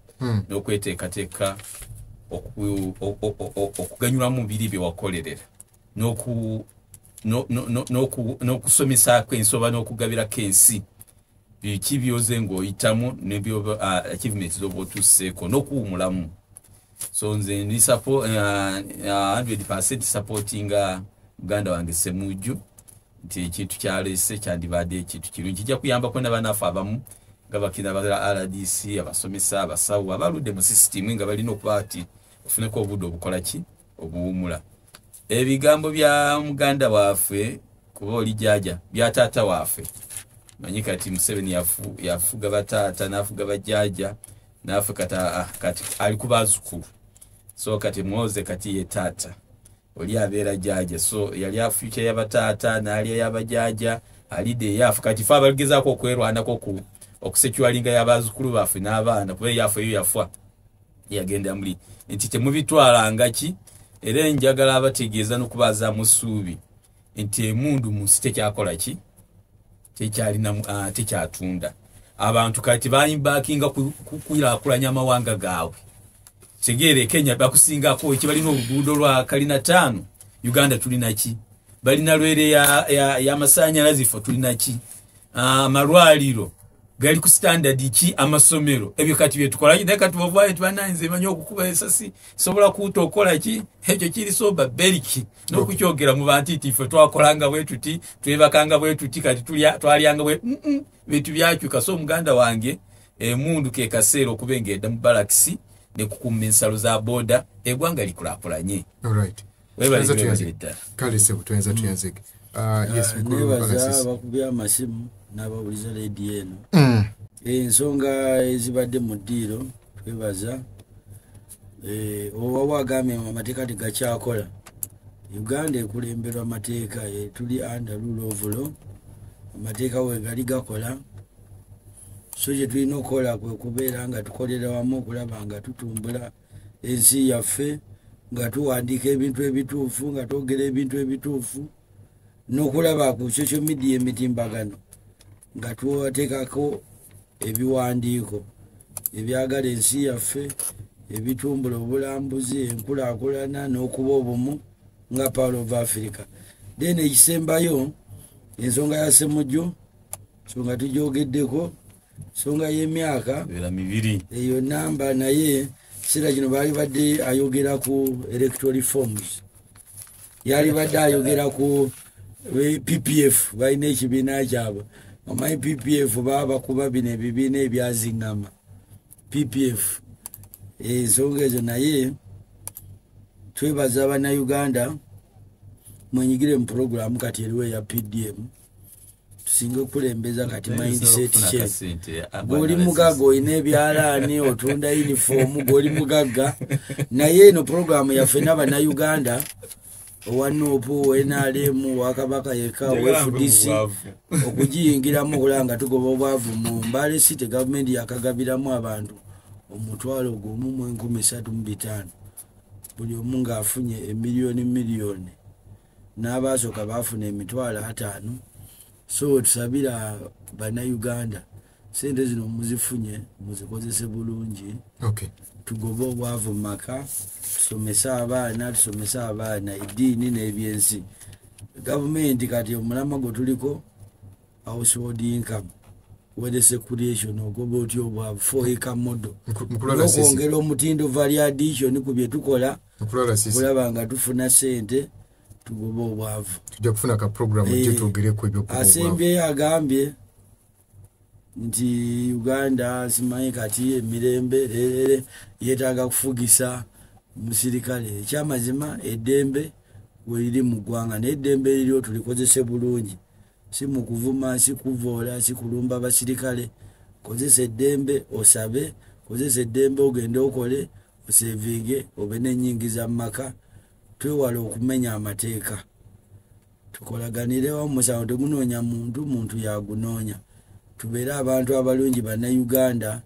n'okweteekateeka okuganyulwamu biri bye wakolerera n'okusomesaako ensi oba n'okugabirako ensi biki byoze ng'oyitamu nebyoba achievements zoba otuuseeko n'okuwumulamu. So nze ndi 100% supportinga muganda wange Semujju nti ekintu kyaleese kyandibadde ekintu kirungi, kijja kuyambako n'abanaafe abamu nga bakina ba RDC, abasomesa, abasawo abaludde mu system nga balina okuba ati ofuneko obudde obukola ki obuwumula. Ebigambo bya muganda waffe, kuba oli jaaja bya taata waffe, manyi kati Museveni yafuga bataata n'afuga bajjaaja naffe kati, kati ali ku bazzukulu. So kati Muhoozi kati ye taata, oli abeera jjajja. So yali future y'abataata n'alya y'abajjajja, alidde eyaffe. Kati fe abaligezaako okwerwanako okusecuringa y'abazzukulu baffe n'abaana, kuba eyaffe eyo yafa yagenda muli nti temubitwalanga ki. Era njagala abategeeza n'okubazaamu ssuubi nti emundu mu nsi tekyakola ki, tekyalina, tekyatunda. Abantu kati bayimbakinga kukulaakulanya amawanga gaabwe. Tegeere Kenya bakusingako eki, balina oluguudo lwa kalina 5, Uganda tulina ki? Balina lwere y'amasannyalaze, ffe tulina ki? Amalwaliro gali ku standard ki? Amasomero, ebyo kati byetukola. Naye kati bwovaayo tibannanze manyi okukuba esasi, sobola kuuta okukola ki, ekyo kiri soba beriki n'okukyogera mu bantu nti ffe twakolanga bwe tuti, twebakanga bwe tuti, kati twalyanga bwe bintu byakyuka. So muganda wange, emundu ke kaseera okuba ng'edda mu balakisi nekukuuma ensalo za boda, eggwanga likulaakulanye. Kale sebo, tuyinza tuyanzege. Nebaza abakubye amasimu n'abawuliza leediyo eno. Ensonga ezibadde mu ddiiro twebaza. Oba wagambye amateeka tegakyakola, Uganda ekulemberwa amateeka, tuli under rule of law, amateeka wegali gakola. So kye tulina okukola kwe kubeera nga tukolera wamu okulaba nga tutumbula ensi yaffe, nga tuwandiika ebintu ebituufu, nga twogera ebintu ebituufu, n'okulaba ku social media emitimbagano nga tuwateekako ebiwandiiko ebyagala ensi yaffe, ebitumbula obulambuzi, enkulaakulana n'okuba obumu nga Power of Africa. Then ekisembayo, ensonga ya Ssemujju, nsonga tugyogeddeko, nsonga y'emyaka eyo namba, naye kiseera kino baali badde ayogera ku electoral reforms, yali badde ayogera ku PPF, balina ekibiina kyabwe. Omanyi PPF baba bakuba bino ebibiina ebyaziŋŋama PPF, ensonga ezo. Naye twebaza Bannayuganda, mwenyigire mu puroguramu kati eriwo eya PDM, tusinge okukulembeza kati mindset change. Gw'oli mugagga, olina ebyalaani, otunda yunifoomu, gw'oli mugagga, naye eno puroguramu yaffe n'Abannayuganda, owa NUP, NRM, owa Kabaka yekka, owa FDC, okugiyingiramu okulaba nga tugoba obwavu mu Mbale City. Gavumenti yakagabiramu abantu 1 305,000, buli omu ng'afunye emiliyoni miliyoni, n'abaasooka baafuna 50,000. So tusabira Bannayuganda, sente zino muzifunye muzikozese bulungi, tugobe obwavu mu maka, tusomese abaana, tusomese abaana eddiini n'ebyensi. Gavumenti kati omulamwa gwe tuliko household income wealth creation, ogoba otya obwavu, 4 acre model, n'okwongera omutindo, value addition ku bye tukola, kulaba nga tufuna sente tugoba obwavu. Tujja kufuna ka program gye twogereko ebyokugoba obwavu. Asembyeyo agambye nti Uganda simanyi kati emirembe lerere yeetaaga kufugisa musirikale. Ekyamazima eddembe weriri mu ggwanga, naye eddembe liriwo tulikozese bulungi, si mu kuvuma, si kuvoola, si kulumba basirikale. Kozesa eddembe osabe, kozesa eddembe ogende okole, osevinge, obe n'ennyingiza mu maka. Twewale okumenya amateeka, tukolaganirewo. Omusango tegunoonya muntu, muntu yagunoonya. Tubeere abantu abalungi, Bannayuganda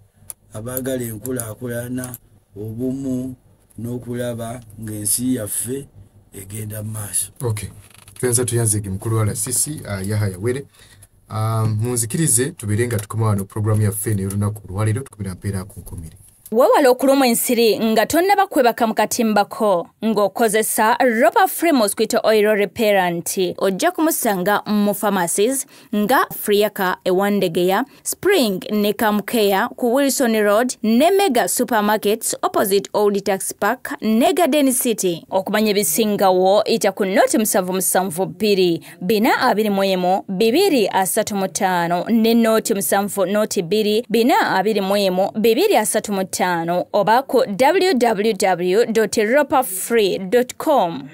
abaagala enkulaakulana, obumu n'okulaba ng'ensi yaffe egenda mu maaso. Okay, tweyanza tuyanzege mukulu wa RCC Yahaya Were. Munzikirize tubeere nga tukoma wano programu yaffe n'olunaku olwaleero, tukubira mpeera ku nkumire. Weewale okulumwa ensiri nga tonnaba kwebaka mu katimbako ng'okozesa Ropa Free Mosquito Oil Repellent. Ojja kumusanga mu pharmacies nga Friaka ewandegeya, Spring ne Kamkeya ku Wilson Road ne Mega Supermarkets opposite Old Tax Park ne Garden City. Okumanya ebisingawo ita ku 077 421 235 ne 070 2 421 235 oba ku www.ropafree.com.